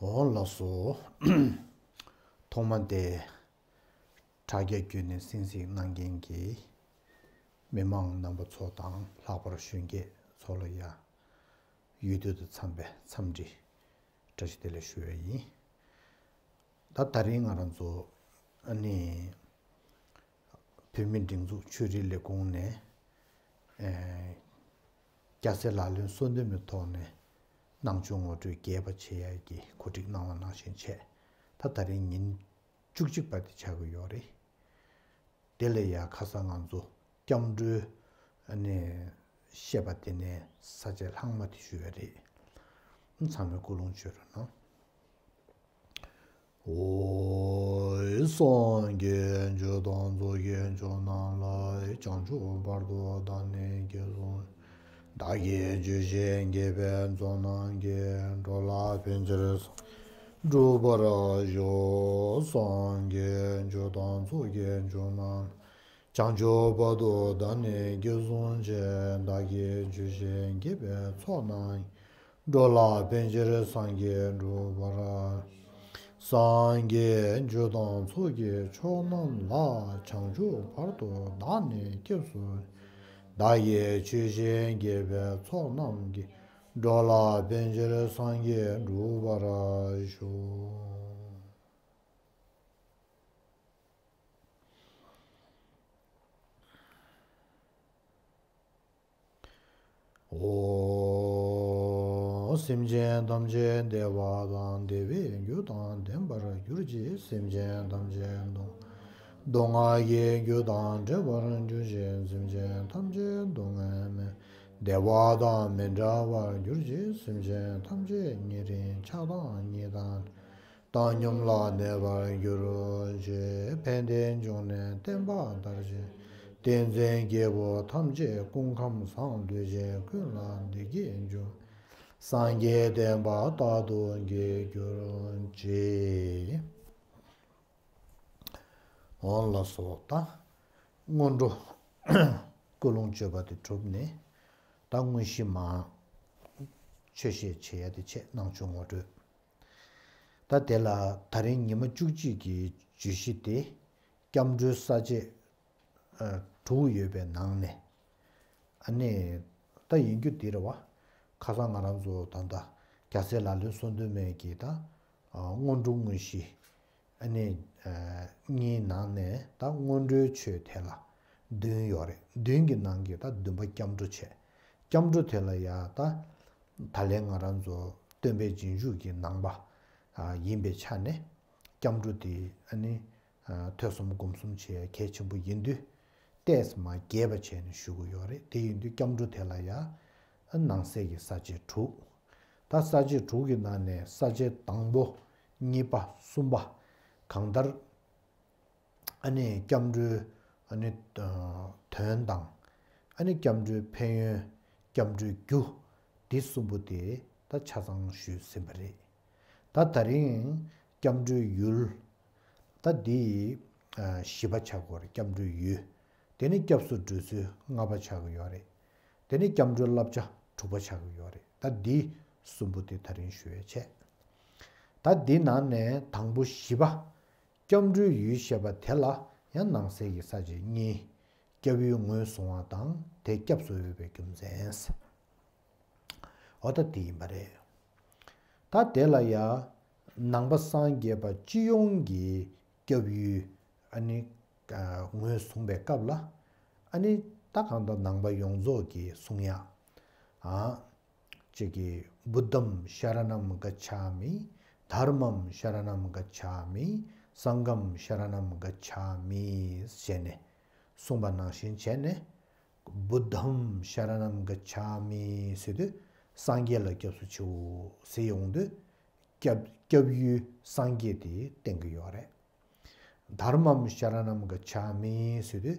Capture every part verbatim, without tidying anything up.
འོང་ལགས་སོ། ཐོག་མ་དེ་དྲ་རྒྱ་བརྒྱུད་ནས་གསན་གཟིགས་གནང་མཁན་གྱི་མི་མང་རྣམ་པ་ཚོ་དང་ལྷག་པར་གཞོན་སྐྱེས་ཚོ་ལ་ཡང་ཡུལ་དུས་དང་འཚམས་པའི་འཚམས་འདྲི་བཀྲ་ཤིས་བདེ་ལེགས་ཞུ་བ་ཡིན། ད་ད་རིང་ང་རང་ཚོ་ཨ་ནི་བོད་མིའི་སྒྲིག་འཛུགས་ཆོས་རིག་ལས་ཁུངས་ནས་ཨེ་སྐྱ་སེར་ལག་ལེན་སོ་བདུན་མའི་ཐོག་ནས་ནང་ཆོས་ངོ་སྤྲོད་རྒྱས་པ་བྱེད་ཡ་གི་གོ་སྒྲིག་གནང་བ་ནང་བཞིན་བྱས། ད་ད་རིང་ཉིན་བཅུ་གཅིག་པ་དེ་ཆགས་ཀྱི་ཡོད་རེད། དེ་ལ་ཡང་ཁ་སང་ང་ཚོ་སྐྱབས་འགྲོའི་ཨ་ནི་བཤད་པ་དེ་ནས་ས་བཅད་ལྷག་མ་དེ་ཞུས་པ་རེད། ཚང་མས་ཀུན་སློང་བྱོས་རོགས་གནང་། ཨོ། སངས་རྒྱས་ཆོས་དང་ཚོགས་ཀྱི་མཆོག་རྣམས་ལ། བྱང་ཆུབ་བར་དུ་བདག་ནི་སྐྱབས་སུ། བདག་གིས་ཆོས་བཞིན་བགྱིས་པའི་ཚོགས་རྣམས་ཀྱིས། འགྲོ་ལ་ཕན་ཕྱིར་སངས་འགྲུབ་པར་ཤོག། སངས་རྒྱས་ཆོས་དང་ཚོགས་ཀྱི་མཆོག་རྣམས། བྱང་ཆུབ་བར་དུ་བདག་ནི་སྐྱབས་སུ་མཆི། བདག་གིས་ཆོས་བཞིན་བགྱིས་པའི་ཚོགས་རྣམས། འགྲོ་ལ་ཕན་ཕྱིར་སངས་རྒྱས་འགྲུབ་པར། སངས་རྒྱས་ཆོས་དང་ཚོགས་ཀྱི་མཆོག་རྣམས་ལ། བྱང་ཆུབ་བར་དུ་བདག་ནི་སྐྱབས་སུ། བདག་གིས་ཆོས་བཞིན་བགྱིས་པའི་ཚོགས་རྣམས་ཀྱིས། འགྲོ་ལ་ཕན་ཕྱིར་སངས་རྒྱས་འགྲུབ་པར་ཤོག། ཨོ། སེམས་ཅན་ཐམས་ཅད་བདེ་བ་དང་བདེ་བའི་རྒྱུ་དང་ལྡན་པར་གྱུར་ཅིག། སེམས་ཅན་ཐམས་ཅད་སྡུག་སྡུག་བསྔལ་གྱི་རྒྱུ་དང་བྲལ་བར་གྱུར་ཅིག། སེམས་ཅན་ཐམས་ཅད་སྡུག་བསྔལ་མེད་བདེ་བ་དང་མི་འབྲལ་བར་གྱུར་ཅིག། སེམས་ཅན་ཐམས་ཅད་ཉེ་རིང་ཆགས་སྡང་གཉིས་དང་བཏང་སྙོམས་ལ་གནས་པར་གྱུར་ཅིག། ཕན་བདེའི་འབྱུང་གནས་བརྟན་པ་དར་ཅིག། བསྟན་འཛིན་རྒྱལ་པོ་ཐམས་ཅད་སྐུ་ཁམས་བཟང་འདུས་ཅན་ཀུན་ལ་བདེ་སྐྱིད་འབྱུང་། སངས་རྒྱས་བསྟན་པ་རྟག་ཏུ་རྒྱས་གྱུར་ཅིག། འོང་ལགས་སོ། ད་སྔོན་འགྲོ་ཀུན་སློང་བཅོས་པ་དེ་གྲུབ་ནས། ད་དངོས་གཞི་མ་ཆོས་བཤད་བྱེད་ཡ་དེ་བྱས། ནང་ཆོས་ངོ་སྤྲོད། ད་དེ་ལ་ད་རིང་ཉི་མ་བཅུ་གཅིག་གི་བརྗོད་གཞི་དེ་སྐྱབས་འགྲོའི་ས་བཅད་ཨ་དྲུག་ཡོད་པའི་ནང་ནས། ཨ་ནི་ད་ཡིན་རྒྱུ་དེ་རེད་བ། ཁ་སང་ང་རང་ཚོ་ད་ལྟ་རྒྱལ་སྲས་ལག་ལེན་སོ་བདུན་མའི་གི་ད་ཨ་སྔོན་འགྲོ་དངོས་གཞི་ཨ་ནི་ཨ་གཉིས་ནང་ནས་ད་སྔོན་འགྲོའི་ཆོས་དེ་ལ་བདུན་ཡོད་རེད། བདུན་གྱི་ནང་གི་ད་བདུན་པ་སྐྱབས་འགྲོ་བྱས། སྐྱབས་འགྲོ་དེ་ལ་ཡ་ད་ད་ལན་ང་རང་ཚོ་སྟོན་པའི་རྗེས་འཇུག་གི་ནང་པ་ཨ་ཡིན་པའི་ཆ་ནས། སྐྱབས་འགྲོ་དེ་ཨ་ནི་ཨ་ཐོས་བསམ་སྒོམ་གསུམ་བྱེད་ཡ་གལ་ཆེན་པོ་ཡིན་དུས། ཏོག་ཙམ་རྒྱས་པ་བྱས་ནས་ཞུ་གི་ཡོད་རེད། དེ་ཡིན་དུས་སྐྱབས་འགྲོ་དེ་ལ་ཡ་ནང་གསེས་ཀྱི་ས་བཅད་དྲུག། ད་ས་བཅད་དྲུག་གི་ནང་ནས་ས་བཅད་དང་པོ། གཉིས་པ། གསུམ་པ། གང་ལྟར་ཨ་ནི་སྐྱབས་འགྲོའི་ཨ་ནི་ཨ་དོན་དང་། ཨ་ནི་སྐྱབས་འགྲོའི་ཕན་ཡོན། སྐྱབས་འགྲོའི་རྒྱུ། འདི་གསུམ་པོ་དེ་ད་ཆ་ཚང་ཞུས་ཟིན་པ་རེད། ད་ད་རིང་སྐྱབས་འགྲོའི་ཡུལ། ད་འདི་ཨ་བཞི་པ་ཆགས་ཀྱི་ཡོད་རེད། སྐྱབས་འགྲོའི་ཡུལ། དེ་ནི་སྐྱབས་སུ་འགྲོ་ཚུལ་ལྔ་པ་ཆགས་ཀྱི་ཡོད་རེད། དེ་ནི་སྐྱབས་འགྲོའི་བསླབ་བྱ་དྲུག་པ་ཆགས་ཀྱི་ཡོད་རེད། ད་འདི་གསུམ་པོ་དེ་ད་རིང་ཞུ་ཡས་བྱས། ད་འདི་ནང་ནས་དང་པོ་བཞི་པ། སྐྱབས་འགྲོའི་ཡུལ་ཞེས་པ་དེ་ལ་ཡང་ནང་གསེས་ཀྱི་ས་བཅད་གཉིས། སྐྱབས་ཡུལ་ངོས་བཟུང་བ་དང་། དེ་སྐྱབས་སུ་འོས་པའི་རྒྱུ་མཚན། འོ་ད་དེ་ཡིན་པ་རེད། ད་དེ་ལ་ཡང་ནང་པ་སངས་རྒྱས་པ་སྤྱི་ཡོངས་ཀྱི་སྐྱབས་ཡུལ་ཨ་ནི་ཨ་ངོས་བཟུང་བའི་སྐབས་ལ། ཨ་ནི་ད་གང་ལྟར་ནང་པ་ཡོངས་རྫོགས་ཀྱིས་གསུང་ཡ། ཨ་ཅིག་གིས་བུདྡྷཾ་ཤ་ར་ཎཾ་ག་ཆ་མི། དྷརྨཾ་ཤ་ར་ཎཾ་ག་ཆ་མི། སངྒྷཾ་ཤ་ར་ཎཾ་ག་ཆ་མི་ཞེས་ནས་གསུངས་པ་ནང་བཞིན་བྱས་ནས། བུདྡྷཾ་ཤ་ར་ཎཾ་ག་ཆ་མི་ཟེར་དུས་སངས་རྒྱས་ལ་སྐྱབས་སུ་མཆིའོ་ཟེར་ཡོང་དུས། སྐྱབས་སྐྱབས་ཡུལ་སངས་རྒྱས་དེ་བསྟན་གྱི་ཡོད་རེད། དྷརྨཾ་ཤ་ར་ཎཾ་ག་ཆ་མི་ཟེར་དུས་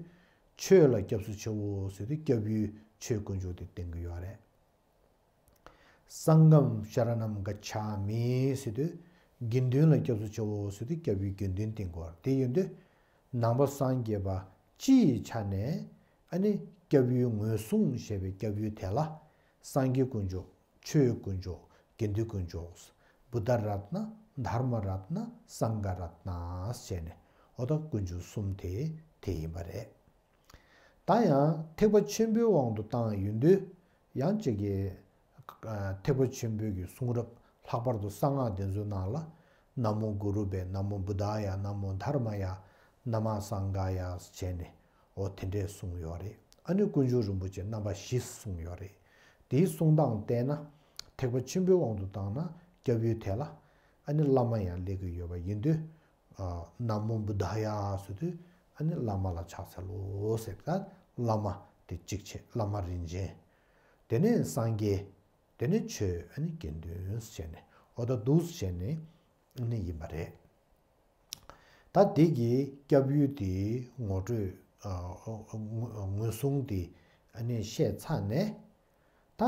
ཆོས་ལ་སྐྱབས་སུ་མཆིའོ་ཟེར་དུས་སྐྱབས་ཡུལ་ཆོས་དཀོན་མཆོག་དེ་བསྟན་གྱི་ཡོད་རེད། སངྒྷཾ་ཤ་ར་ཎཾ་ག་ཆ་མི་ཟེར་དུས་དགེ་འདུན་ལ་སྐྱབས་སུ་མཆིའོ་ཟེར་དུས་སྐྱབས་ཡུལ་དགེ་འདུན་བསྟན་གྱི་ཡོད་རེད། དེ་ཡིན་དུས་ནང་པ་སངས་རྒྱས་པ་སྤྱི་ཡི་ཆ་ནས་ཨ་ནི་སྐྱབས་ཡུལ་ངོས་བཟུང་ཞེས་པའི་སྐྱབས་ཡུལ་དེ་ལ་སངས་རྒྱས་དཀོན་མཆོག་ཆོས་དཀོན་མཆོག་དགེ་འདུན་དཀོན་མཆོག་བུདྡྷ་རཏྣ། དྷརྨ་རཏྣ། སངྒྷ་རཏྣ་ཞེས་ནས་འོ་ད་དཀོན་མཆོག་གསུམ་དེ་དེ་ཡིན་པ་རེད། ད་ཡང་ཐེག་པ་ཆེན་པོའི་དབང་དུ་བཏང་ཡོང་དུས། ཡང་གཅིག་གིས་ཐེག་པ་ཆེན་པོའི་གི་གསུང་རབ་ལྷག་པར་དུ་གསང་སྔགས་འདི་ཚོའི་ནང་ལ། ན་མོ་གུ་རུ་བྷྱཿ། ན་མོ་བུདྡྷཱ་ཡ། ན་མོ་དྷརྨཱ་ཡ། ན་མ་སངྒྷཱ་ཡ་བྱས་ནས་འོ་དེ་འདྲས་གསུངས་ཡོད་རེད། ཨ་ནི་དཀོན་མཆོག་རིན་པོ་ཆེ་རྣམ་པ་བཞི་གསུངས་ཡོད་རེད། དེའི་གསུང་སྟངས་བལྟས་ན་ཐེག་པ་ཆེན་པོའི་དབང་དུ་བཏང་ན་སྐྱབས་ཡུལ་དེ་ལ་ཨ་ནི་བླ་མ་ཡང་སླེབས་ཀྱི་ཡོད་པ་ཡིན་དུས། ན་མོ་བུདྡྷཱ་ཡ་ཟེར་དུས་ཨ་ནི་བླ་མ་ལ་ཕྱག་འཚལ་ལོ་ཟེར། ད་བླ་མ་དེ་གཅིག་བྱས། བླ་མ་རིན་ཆེན། དེ་ནས་སངས་རྒྱས། དེ་ནས་ཆོས། ཨ་ནི་དགེ་འདུན་བྱས་ནས་འོ་ད་འདུག་བྱས་ནས་ཨ་ནི་ཡིན་པ་རེད། ད་དེ་གི་སྐྱབས་ཡུལ་དེའི་ངོ་སྤྲོད། ཨ། ངོས་བཟུང་དེ་ཨ་ནི་བཤད་ཚར་ནས། ད་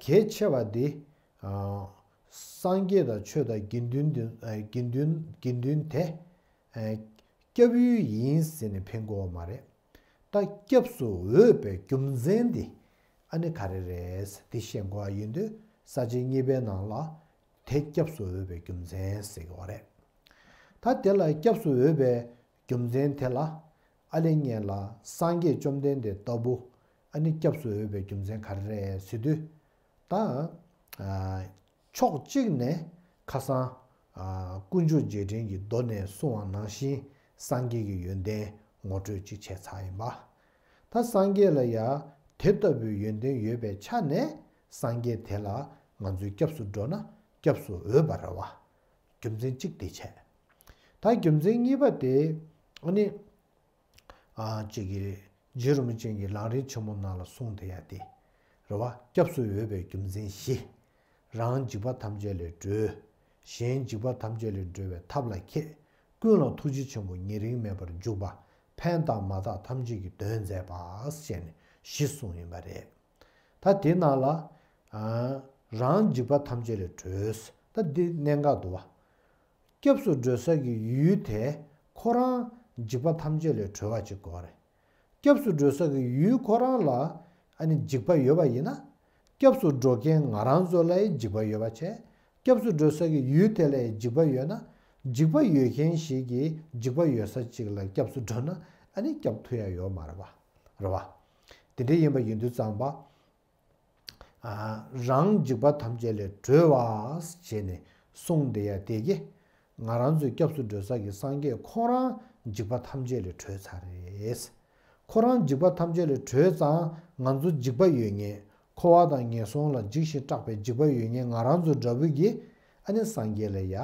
གལ་ཆེ་བ་དེ། ཨ། སངས་རྒྱས་དང་ཆོས་དང་དགེ་འདུན་དེ། ཨ། དགེ་འདུན། དགེ་འདུན་དེ། ཨ། སྐྱབས་ཡུལ་ཡིན་ཟེར་ནས་ཕན་གྱི་ཡོད་མ་རེད། ད་སྐྱབས་སུ་འོས་པའི་རྒྱུ་མཚན་དེ་ཨ་ནི་ག་རེ་རེད་ཟེར་དེ་བཤད་དགོས་པ་ཡིན་དུས། ས་བཅད་གཉིས་པའི་ནང་ལ་དེ་སྐྱབས་སུ་འོས་པའི་རྒྱུ་མཚན་ཟེར་གྱི་ཡོད་རེད། ད་དེ་ལ་སྐྱབས་སུ་འོས་པའི་རྒྱུ་མཚན་དེ་ལ་ཨ་ལས་ངན་ལ་སངས་རྒྱས་བཅོམ་ལྡན་འདས་ལྟ་བུ་ཨ་ནི་སྐྱབས་སུ་འོས་པའི་རྒྱུ་མཚན་ག་རེ་རེད་ཟེར་དུས། ད། ཨ། ཕྱོགས་གཅིག་ནས་ཁ་སང་། ཨ། དཀོན་མཆོག་རྗེས་དྲན་གྱི་མདོ་ནས་གསུངས་པ་ནང་བཞིན་སངས་རྒྱས་ཀྱི་ཡོན་ཏན་ངོ་སྤྲོད་ཅིག་བྱས་ཚར་ཡིན་པ། ད་སངས་རྒྱས་ལ་ཡ་དེ་ལྟ་བུའི་ཡོན་ཏན་ཡོད་པའི་ཆ་ནས་སངས་རྒྱས་དེ་ལ་ང་ཚོས་སྐྱབས་སུ་འགྲོ་ན་སྐྱབས་སུ་འོས་པ་རེད་བ། རྒྱུ་མཚན་གཅིག་དེ་བྱས། ད་རྒྱུ་མཚན་གཉིས་པ་དེ་ཨ་ནི། ཨ། གཅིག་གིས་རྗེ་རིན་པོ་ཆེ་གི་ལམ་རིམ་ཆེན་མོ་ནང་ལ་གསུངས་དེ་ཡ་དེ་རེད་བ། སྐྱབས་སུ་འོས་པའི་རྒྱུ་མཚན་བཞི། རང་འཇིགས་པ་ཐམས་ཅད་ལས་གྲོལ། གཞན་འཇིགས་པ་ཐམས་ཅད་ལས་སྒྲོལ་བའི་ཐབས་ལ་མཁས། ཀུན་ལ་ཐུགས་རྗེ་ཆེན་པོ་ཉེ་རིང་མེད་པར་འཇུག་པ། ཕན་དང་མ་དག་ཐམས་ཅད་ཀྱི་དོན་མཛད་པ་ཞེས་ནས་བཞི་གསུངས་ཡིན་པ་རེད། ད་དེ་ནང་ལ། ཨ། རང་འཇིགས་པ་ཐམས་ཅད་ལས་གྲོལ། ད་འདི་གནད་འགག་འདུག་བ། སྐྱབས་སུ་འགྲོ་ས་གི་ཡུལ་དེ་ཁོ་རང་འཇིགས་པ་ཐམས་ཅད་ལས་གྲོལ་བ་ཅིག་དགོས་རེད། སྐྱབས་སུ་འགྲོ་ས་གི་ཡུལ་ཁོ་རང་ལ་ཨ་ནི་འཇིགས་པ་ཡོད་པ་ཡིན་ན། སྐྱབས་སུ་འགྲོ་མཁན་ང་རང་ཚོ་ལ་ཡང་འཇིགས་པ་ཡོད་པ་བྱས། སྐྱབས་སུ་འགྲོ་ས་གི་ཡུལ་དེ་ལ་ཡང་འཇིགས་པ་ཡོད་ན། འཇིགས་པ་ཡོད་མཁན་ཞིག་གིས་འཇིགས་པ་ཡོད་ས་ཅིག་ལ་སྐྱབས་སུ་འགྲོ་ན་ཨ་ནི་སྐྱབས་ཐུབ་ཡ་ཡོད་མ་རེད་བ། རེད་བ། དེ་འདྲ་ཡིན་པ་ཡིན་དུས་ཙམ་པ། ཨ། རང་འཇིགས་པ་ཐམས་ཅད་ལས་གྲོལ་བ་ཞེས་ནས་གསུངས་དེ་ཡ་དེ་གིས། ང་རང་ཚོའི་སྐྱབས་སུ་འགྲོ་ས་གི་སངས་རྒྱས་ཁོང་རང་འཇིགས་པ་ཐམས་ཅད་ལས་གྲོལ་ཚར་རེད། ཁོ་རང་འཇིགས་པ་ཐམས་ཅད་ལས་གྲོལ་ཙང་ང་ཚོ་འཇིགས་པ་ཡོད་མཁན། འཁོར་བ་དང་ངན་སོང་ལ་འཇིགས་ཤིང་སྐྲག་པའི་འཇིགས་པ་ཡོད་མཁན་ང་རང་ཚོ་འདྲ་བོ་གིས་ཨ་ནི་སངས་རྒྱས་ལ་ཡ་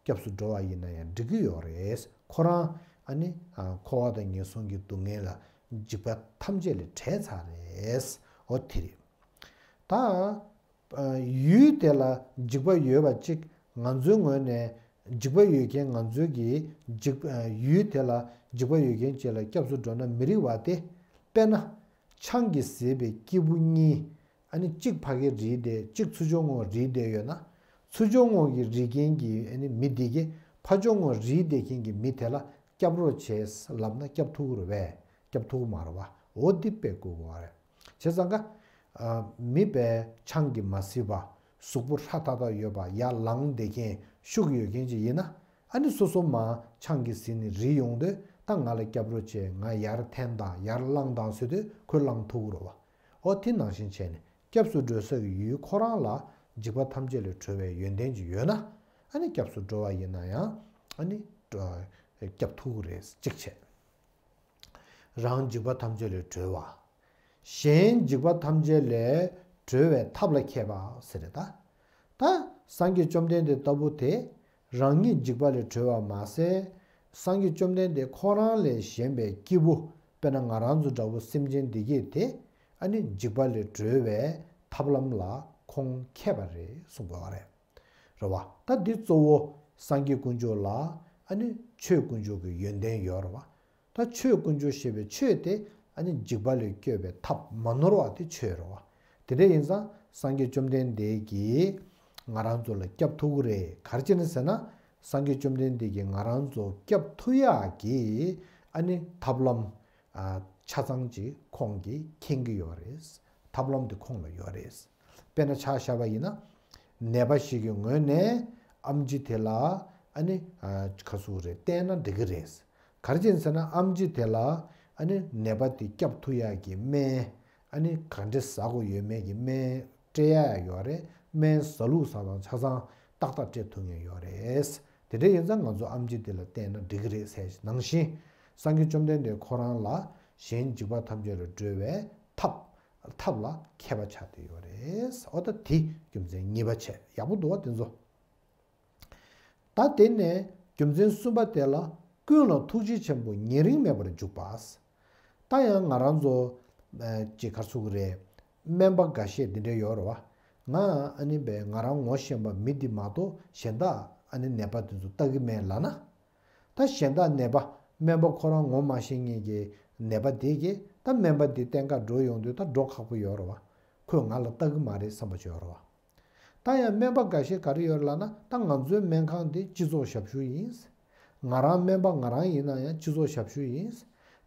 སྐྱབས་སུ་འགྲོ་བ་ཡིན་ན་ཡང་འགྲིག་གི་ཡོད་རེད། ཁོ་རང་ཨ་ནི། ཨ། འཁོར་བ་དང་ངན་སོང་གི་སྡུག་བསྔལ་ལ་འཇིགས་པ་ཐམས་ཅད་ལས་བྲལ་ཚར་རེད། འོ་དེ་རེད། ད། ཨ། ཡུལ་དེ་ལ་འཇིགས་པ་ཡོད་པ་གཅིག་ང་ཚོའི་ངོས་ནས་འཇིགས་པ་ཡོད་མཁན་ང་ཚོའི་གི་འཇིགས། ཨ། ཡུལ་དེ་ལ་འཇིགས་པ་ཡོད་མཁན་ཅིག་ལ་སྐྱབས་སུ་འགྲོ་ན་མི་རིགས་པ་སྟེ། དཔེར་ན། ཆང་གིས་བཟས་པའི་སྐྱེས་བུ་གཉིས། ཨ་ནི་གཅིག་ཕ་གིར་རིལ་བསྡད། གཅིག་ཚུར་ཕྱོགས་ངོས་རིལ་བསྡད་ཡོད་ན། ཚུར་ཕྱོགས་ངོས་ཀྱི་རིལ་མཁན་གྱི་ཨ་ནི་མི་དེ་གིས་ཕར་ཕྱོགས་ངོས་རིལ་བསྡད་མཁན་གྱི་མི་དེ་ལ་སྐྱབས་རོགས་བྱས་ལབ་ན་སྐྱབས་ཐུབ་ཀྱི་རེད་པས། སྐྱབས་ཐུབ་ཀྱི་མ་རེད་པ། འོ་འདི་དཔེ་བཀོད་དགོས་པ་རེད། བྱས་ཙང་ཀ། ཨ། མི་དཔེ་ཆང་གིས་མ་བཟས་པ། གཟུགས་པོ་ཧྲ་ཏག་ཏག་ཡོད་པ། ཡར་ལངས་བསྡད་མཁན་ཤུགས་ཡོད་མཁན་ཅིག་ཡིན་ན། ཨ་ནི་སོ་སོ་མར་ཆང་གིས་བཟས་ནས་རིལ་ཡོང་དུས་ད་ང་ལ་སྐྱབས་རོགས་བྱས། ང་ཡར་འཐེན་དང་ཡར་ལངས་དང་ཟེར་དུས་ཁོས་ལངས་ཐུབ་ཀྱི་རེད་པ། འོ་དེ་ནང་བཞིན་བྱས་ནས་སྐྱབས་སུ་འགྲོ་ས་གི་ཡུལ་ཁོ་རང་ལ་འཇིགས་པ་ཐམས་ཅད་ལས་གྲོལ་བའི་ཡོན་ཏན་ཅིག་ཡོད་ན། ཨ་ནི་སྐྱབས་སུ་འགྲོ་བ་ཡིན་ན་ཡང་ཨ་ནི་སྐྱབས་ཐུབ་ཀྱི་རེད། གཅིག་བྱས། རང་འཇིགས་པ་ཐམས་ཅད་ལས་གྲོལ་བ། གཞན་འཇིགས་པ་ཐམས་ཅད་ལས་གྲོལ་བའི་ཐབས་ལ་མཁས་པ་ཟེར་རེད་ད། ད་སངས་རྒྱས་བཅོམ་ལྡན་འདས་ལྟ་བུ་དེ་རང་ཉིད་འཇིགས་པ་ལས་གྲོལ་བ་མ་ཟད། སངས་རྒྱས་བཅོམ་ལྡན་འདས་ཁོ་རང་ལས་གཞན་པའི་སྐྱེས་བུ། དཔེར་ན་ང་རང་ཚོ་འདྲ་བོ་སེམས་ཅན་འདི་གས་དེ་ཨ་ནི་འཇིགས་པ་ལས་གྲོལ་བའི་ཐབས་ལམ་ལ་ཁོང་མཁས་པ་རེད་གསུངས་པ་རེད། རེད་བ། ད་འདི་གཙོ་བོ་སངས་རྒྱས་དཀོན་མཆོག་ལ་ཨ་ནི་ཆོས་དཀོན་མཆོག་གི་ཡོན་ཏན་ཡོད་རེད་བ། ད་ཆོས་དཀོན་མཆོག་ཞེས་པའི་ཆོས་དེ་ཨ་ནི་འཇིགས་པ་ལས་སྐྱོབ་པའི་ཐབས་མ་ནོར་བ་དེ་ཆོས་རེད་བ། དེ་འདྲ་ཡིན་ཙང་སངས་རྒྱས་བཅོམ་ལྡན་འདས་ཀྱིས་ང་རང་ཚོ་ལ་སྐྱབས་ཐུབ་ཀྱི་རེད། ག་རེ་བྱས་ནས་ཟེར་ན། སངས་རྒྱས་བཅོམ་ལྡན་འདས་ཀྱིས་ང་རང་ཚོ་སྐྱབས་ཐུབ་ཡག་གི་ཨ་ནི་ཐབས་ལམ། ཨ། ཆ་ཚང་ཅིག་ཁོང་གིས་མཁྱེན་གྱི་ཡོད་རེད། ཐབས་ལམ་དེ་ཁོང་ལ་ཡོད་རེད། དཔེར་ན་ཆ་བཞག་པ་ཡིན་ན། ནད་པ་ཞིག་གི་ངོས་ནས་ ཨེམ་ཆི་དེ་ལ་ཨ་ནི་ཁ་སུ་རེད་བསྟེན་ན་འགྲིག་གི་རེད། ག་རེ་བྱས་ཟེར་ན་ཨེམ་ཆི་དེ་ལ་ཨ་ནི་ནད་པ་དེ་སྐྱོབ་ཐུབ་ཡག་གི་སྨན་ཨ་ནི་ག་འདྲ་ཟ་དགོས་ཡོད་མེད་ཀྱི་སྨན་སྤྲད་ཡག་ཡོད་རེད། སྨན་ཟ་ལུགས་ཟ་སྟངས་ཆ་ཚང་ཏག་ཏག་སྤྲད་ཐུབ་མཁན་ཡོད་རེད། དེ་འདྲ་ཡིན་ཙང་ང་ཚོ་ཨེམ་ཆི་དེ་ལ་བསྟེན་ན་འགྲིག་གི་རེད་ཟེར་ནང་བཞིན་སངས་རྒྱས་བཅོམ་ལྡན་འདས་ཁོ་རང་ལ་གཞན་འཇིགས་པ་ཐམས་ཅད་ལས་སྒྲོལ་བའི་ཐབས་ཐབས་ལ་མཁས་པ་ཆགས་བསྡད་ཡོད་རེད། འོ་ད་དེ་རྒྱུ་མཚན་གཉིས་པ་བྱས་ཡག་པོ་འདུག་བ་དེ་ཚོ། ད་དེ་ནས་རྒྱུ་མཚན་གསུམ་པ་དེ་ལ་ཀུན་ལ་ཐུགས་རྗེ་ཆེན་པོ་ཉེ་རིང་མེད་པར་འཇུག་པ། ད་ཡང་ང་རང་ཚོ་ཅིག་ག་རེ་ཟེར་དགོས་རེད། སྨན་པ་འགའ་ཤས་འདི་འདྲ་ཡོད་རེད་བ། ང་ཨ་ནི་བས་ང་རང་ངོ་ཤེས་པ་མི་འདི་མ་གཏོགས་གཞན་དག་ཨ་ནི་ནད་པ་འདི་ཚོ་ལྟ་གི་མེད་ལབ་ན། ད་གཞན་དག་ནད་པ་སྨན་པ་ཁོ་རང་ངོ་མ་ཤེས་མཁན་གྱི་ནད་པ་དེ་གིས་ད་སྨན་པ་འདི་བསྟེན་ག་འགྲོ་ཡོང་དུས་ད་འགྲོ་ཁག་པོ་ཡོད་རེད་བ། ཁོས་ང་ལ་ལྟ་གི་མ་རེད་བསམ་པ་ཅིག་ཡོད་རེད་བ། ད་ཡང་སྨན་པ་འགའ་ཤས་ག་རེ་ཡོད་ལབ་ན་ད་ང་ཚོའི་སྨན་ཁང་འདི་སྤྱི་ཚོགས་ཞབས་ཞུ་ཡིན། ང་རང་སྨན་པ་ང་རང་ཡིན་ན་ཡང་སྤྱི་ཚོགས་ཞབས་ཞུ་ཡིན།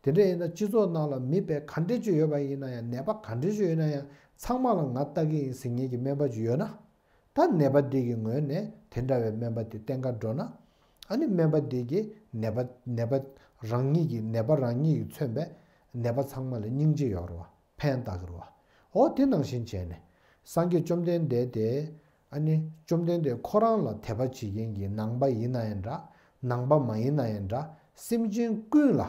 དེ་འདྲ་ཡིན་ན་སྤྱི་ཚོགས་ནང་ལ་མི་དཔེ་ག་འདྲས་ཅིག་ཡོད་པ་ཡིན་ན་ཡང་ནད་པ་ག་འདྲས་ཅིག་ཡོད་ན་ཡང་ཚང་མ་ལ་ང་ལྟ་གི་ཡིན་ཟེར་མཁན་གྱི་སྨན་པ་ཅིག་ཡོད་ན། ད་ནད་པ་འདི་གི་ངོས་ནས་དེ་འདྲ་བའི་སྨན་པ་འདི་བསྟེན་ག་འགྲོ་ན། ཨ་ནི་སྨན་པ་འདི་གིས་ནད་པ་ནད་པ་རང་ཉིད་ཀྱི་ནད་པ་རང་ཉིད་ཀྱིས་མཚོན་པའི་ནད་པ་ཚང་མ་ལ་སྙིང་རྗེ་ཡོད་རེད་བ། ཕན་བཏགས་ཀྱི་རེད་བ། འོ་དེ་ནང་བཞིན་བྱས་ནས་སངས་རྒྱས་བཅོམ་ལྡན་འདས་དེ་ཨ་ནི་བཅོམ་ལྡན་འདས་ཁོ་རང་ལ་དད་པ་བྱེད་མཁན་གྱི་ནང་པ་ཡིན་ན་ཡང་འདྲ། ནང་པ་མ་ཡིན་ན་ཡང་འདྲ། སེམས་ཅན་ཀུན་ལ་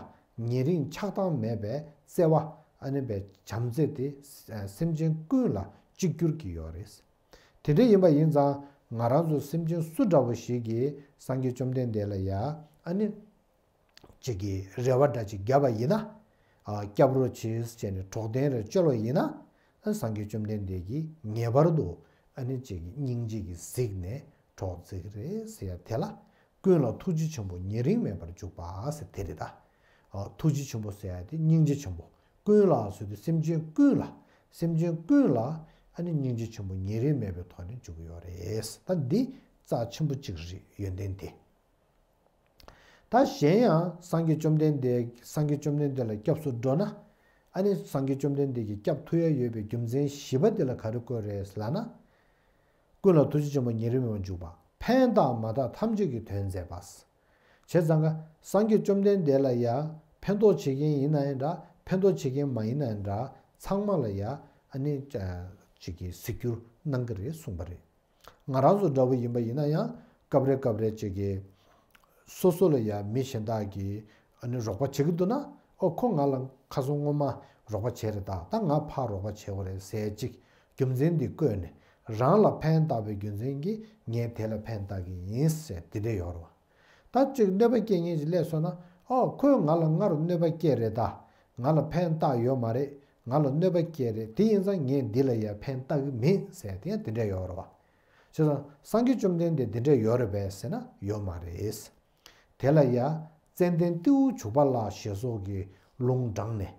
ཉེ་རིང་ཆགས་སྡང་མེད་པའི་བརྩེ་བ་ཨ་ནི་བའི་བྱམས་བརྩེ་དེ་སེམས་ཅན་ཀུན་ལ་གཅིག་གྱུར་གྱི་ཡོད་རེད། དེ་འདྲ་ཡིན་པ་ཡིན་ཙང་ང་རང་ཚོ་སེམས་ཅན་སུ་འདྲ་བོ་ཞིག་གིས་སངས་རྒྱས་བཅོམ་ལྡན་འདས་ལ་ཡ་ཨ་ནི་ཅིག་གི་རེ་བ་འདྲ་ཅིག་བརྒྱབ་པ་ཡིན་ན། ཨ་སྐྱབས་རོགས་བྱེད་ཟེར་ནས་གྲོགས་དན་རེ་བཅོལ་བ་ཡིན་ན། ཨ་སངས་རྒྱས་བཅོམ་ལྡན་འདས་ཀྱིས་ངེས་པར་དུ་ཨ་ནི་ཅིག་གི་སྙིང་རྗེ་གིས་གཟིགས་ནས་གྲོགས་མཛད་ཀྱི་རེད་ཟེར་ཡ་དེ་ལ་ཀུན་ལ་ཐུགས་རྗེ་ཆེན་པོ་ཉེ་རིང་མེད་པར་འཇུག་པ་ཟེར་དེ་རེད་ད། ཨ་ཐུགས་རྗེ་ཆེན་པོ་ཟེར་ཡ་དེ་སྙིང་རྗེ་ཆེན་པོ། ཀུན་ལ་ཟེར་དུས་སེམས་ཅན་ཀུན་ལ། སེམས་ཅན་ཀུན་ལ་ཨ་ནི་སྙིང་རྗེ་ཆེན་པོ་ཉེ་རིང་མེད་པའི་ཐོག་ནས་འཇུག་གི་ཡོད་རེད། ད་འདི་རྩ་ཆེན་པོ་གཅིག་རེད་ཡོན་ཏན་དེ། ད་གཞན་ཡང་སངས་རྒྱས་བཅོམ་ལྡན་འདས་སངས་རྒྱས་བཅོམ་ལྡན་འདས་ལ་སྐྱབས་སུ་འགྲོ་ན། ཨ་ནི་སངས་རྒྱས་བཅོམ་ལྡན་འདས་ཀྱིས་སྐྱབས་ཐུབ་ཡ་ཡོད་པའི་རྒྱུ་མཚན་བཞི་པ་དེ་ལ་ག་རེ་བཀོད་རེད་ལབ་ན། ཀུན་ལ་ཐུགས་རྗེ་ཆེན་པོ་ཉེ་རིང་མེད་པར་འཇུག་པ། ཕན་བཏགས་མ་བཏགས་ཐམས་ཅད་ཀྱི་དོན་མཛད་པ། བྱས་ཙང་ཀ་སངས་རྒྱས་བཅོམ་ལྡན་འདས་ལ་ཡ་ཕན་ཐོགས་བྱེད་མཁན་ཡིན་ན་ཡང་འདྲ། ཕན་ཐོགས་བྱེད་མཁན་མ་ཡིན་ན་ཡང་འདྲ། ཚང་མ་ལ་ཡ་ཨ་ནི་ཅིག་གི་གཟིགས་སྒྱུར་གནང་གི་རེད་གསུངས་པ་རེད། ང་རང་ཚོ་འདྲ་བོ་ཡིན་པ་ཡིན་ན་ཡང་སྐབས་རེ་སྐབས་རེ་ཅིག་གི་སོ་སོ་ལ་ཡ་མི་གཞན་དག་གིས་ཨ་ནི་རོགས་པ་བྱེད་ཀྱི་འདུག་ན། ཨོ་ཁོ་ང་ལ་ཁ་སང་སྔོན་མ་རོགས་པ་བྱས་རེད་ད། ད་ང་ཕར་རོགས་པ་བྱེད་དགོས་རེད་ཟེར་ཅིག་རྒྱུ་མཚན་འདི་བཀོད་ནས་རང་ལ་ཕན་བཏགས་པའི་རྒྱུ་མཚན་གྱིས་ངས་དེ་ལ་ཕན་བཏགས་ཀྱི་ཡིན་ཟེར་དེ་འདྲས་ཡོད་རེད་བ། ད་ཅིག་གནོད་པ་སྐྱེལ་མཁན་ཅིག་སླེབས་སོང་ན། ཨོ་ཁོས་ང་ལ་སྔར་གནོད་པ་སྐྱེལ་རེད་ད། ང་ལ་ཕན་བཏགས་ཡོད་མ་རེད། ང་ལ་གནོད་པ་སྐྱེལ་རེད། དེ་ཡིན་ཙང་ངས་འདི་ལ་ཡ་ཕན་བཏགས་ཀྱི་མིན་ཟེར་དེ་ཡང་དེ་འདྲས་ཡོད་རེད་བ། བྱས་ཙང་སངས་རྒྱས་བཅོམ་ལྡན་འདས་འདི་འདྲས་ཡོད་རེད་པས་ཟེར་ན་ཡོད་མ་རེད། དེ་ལ་ཡ་ཙན་དན་ཏེའུ་བྱུག་པ་ལ་ཞེས་སོགས་ཀྱི་ལུང་དྲངས་ནས།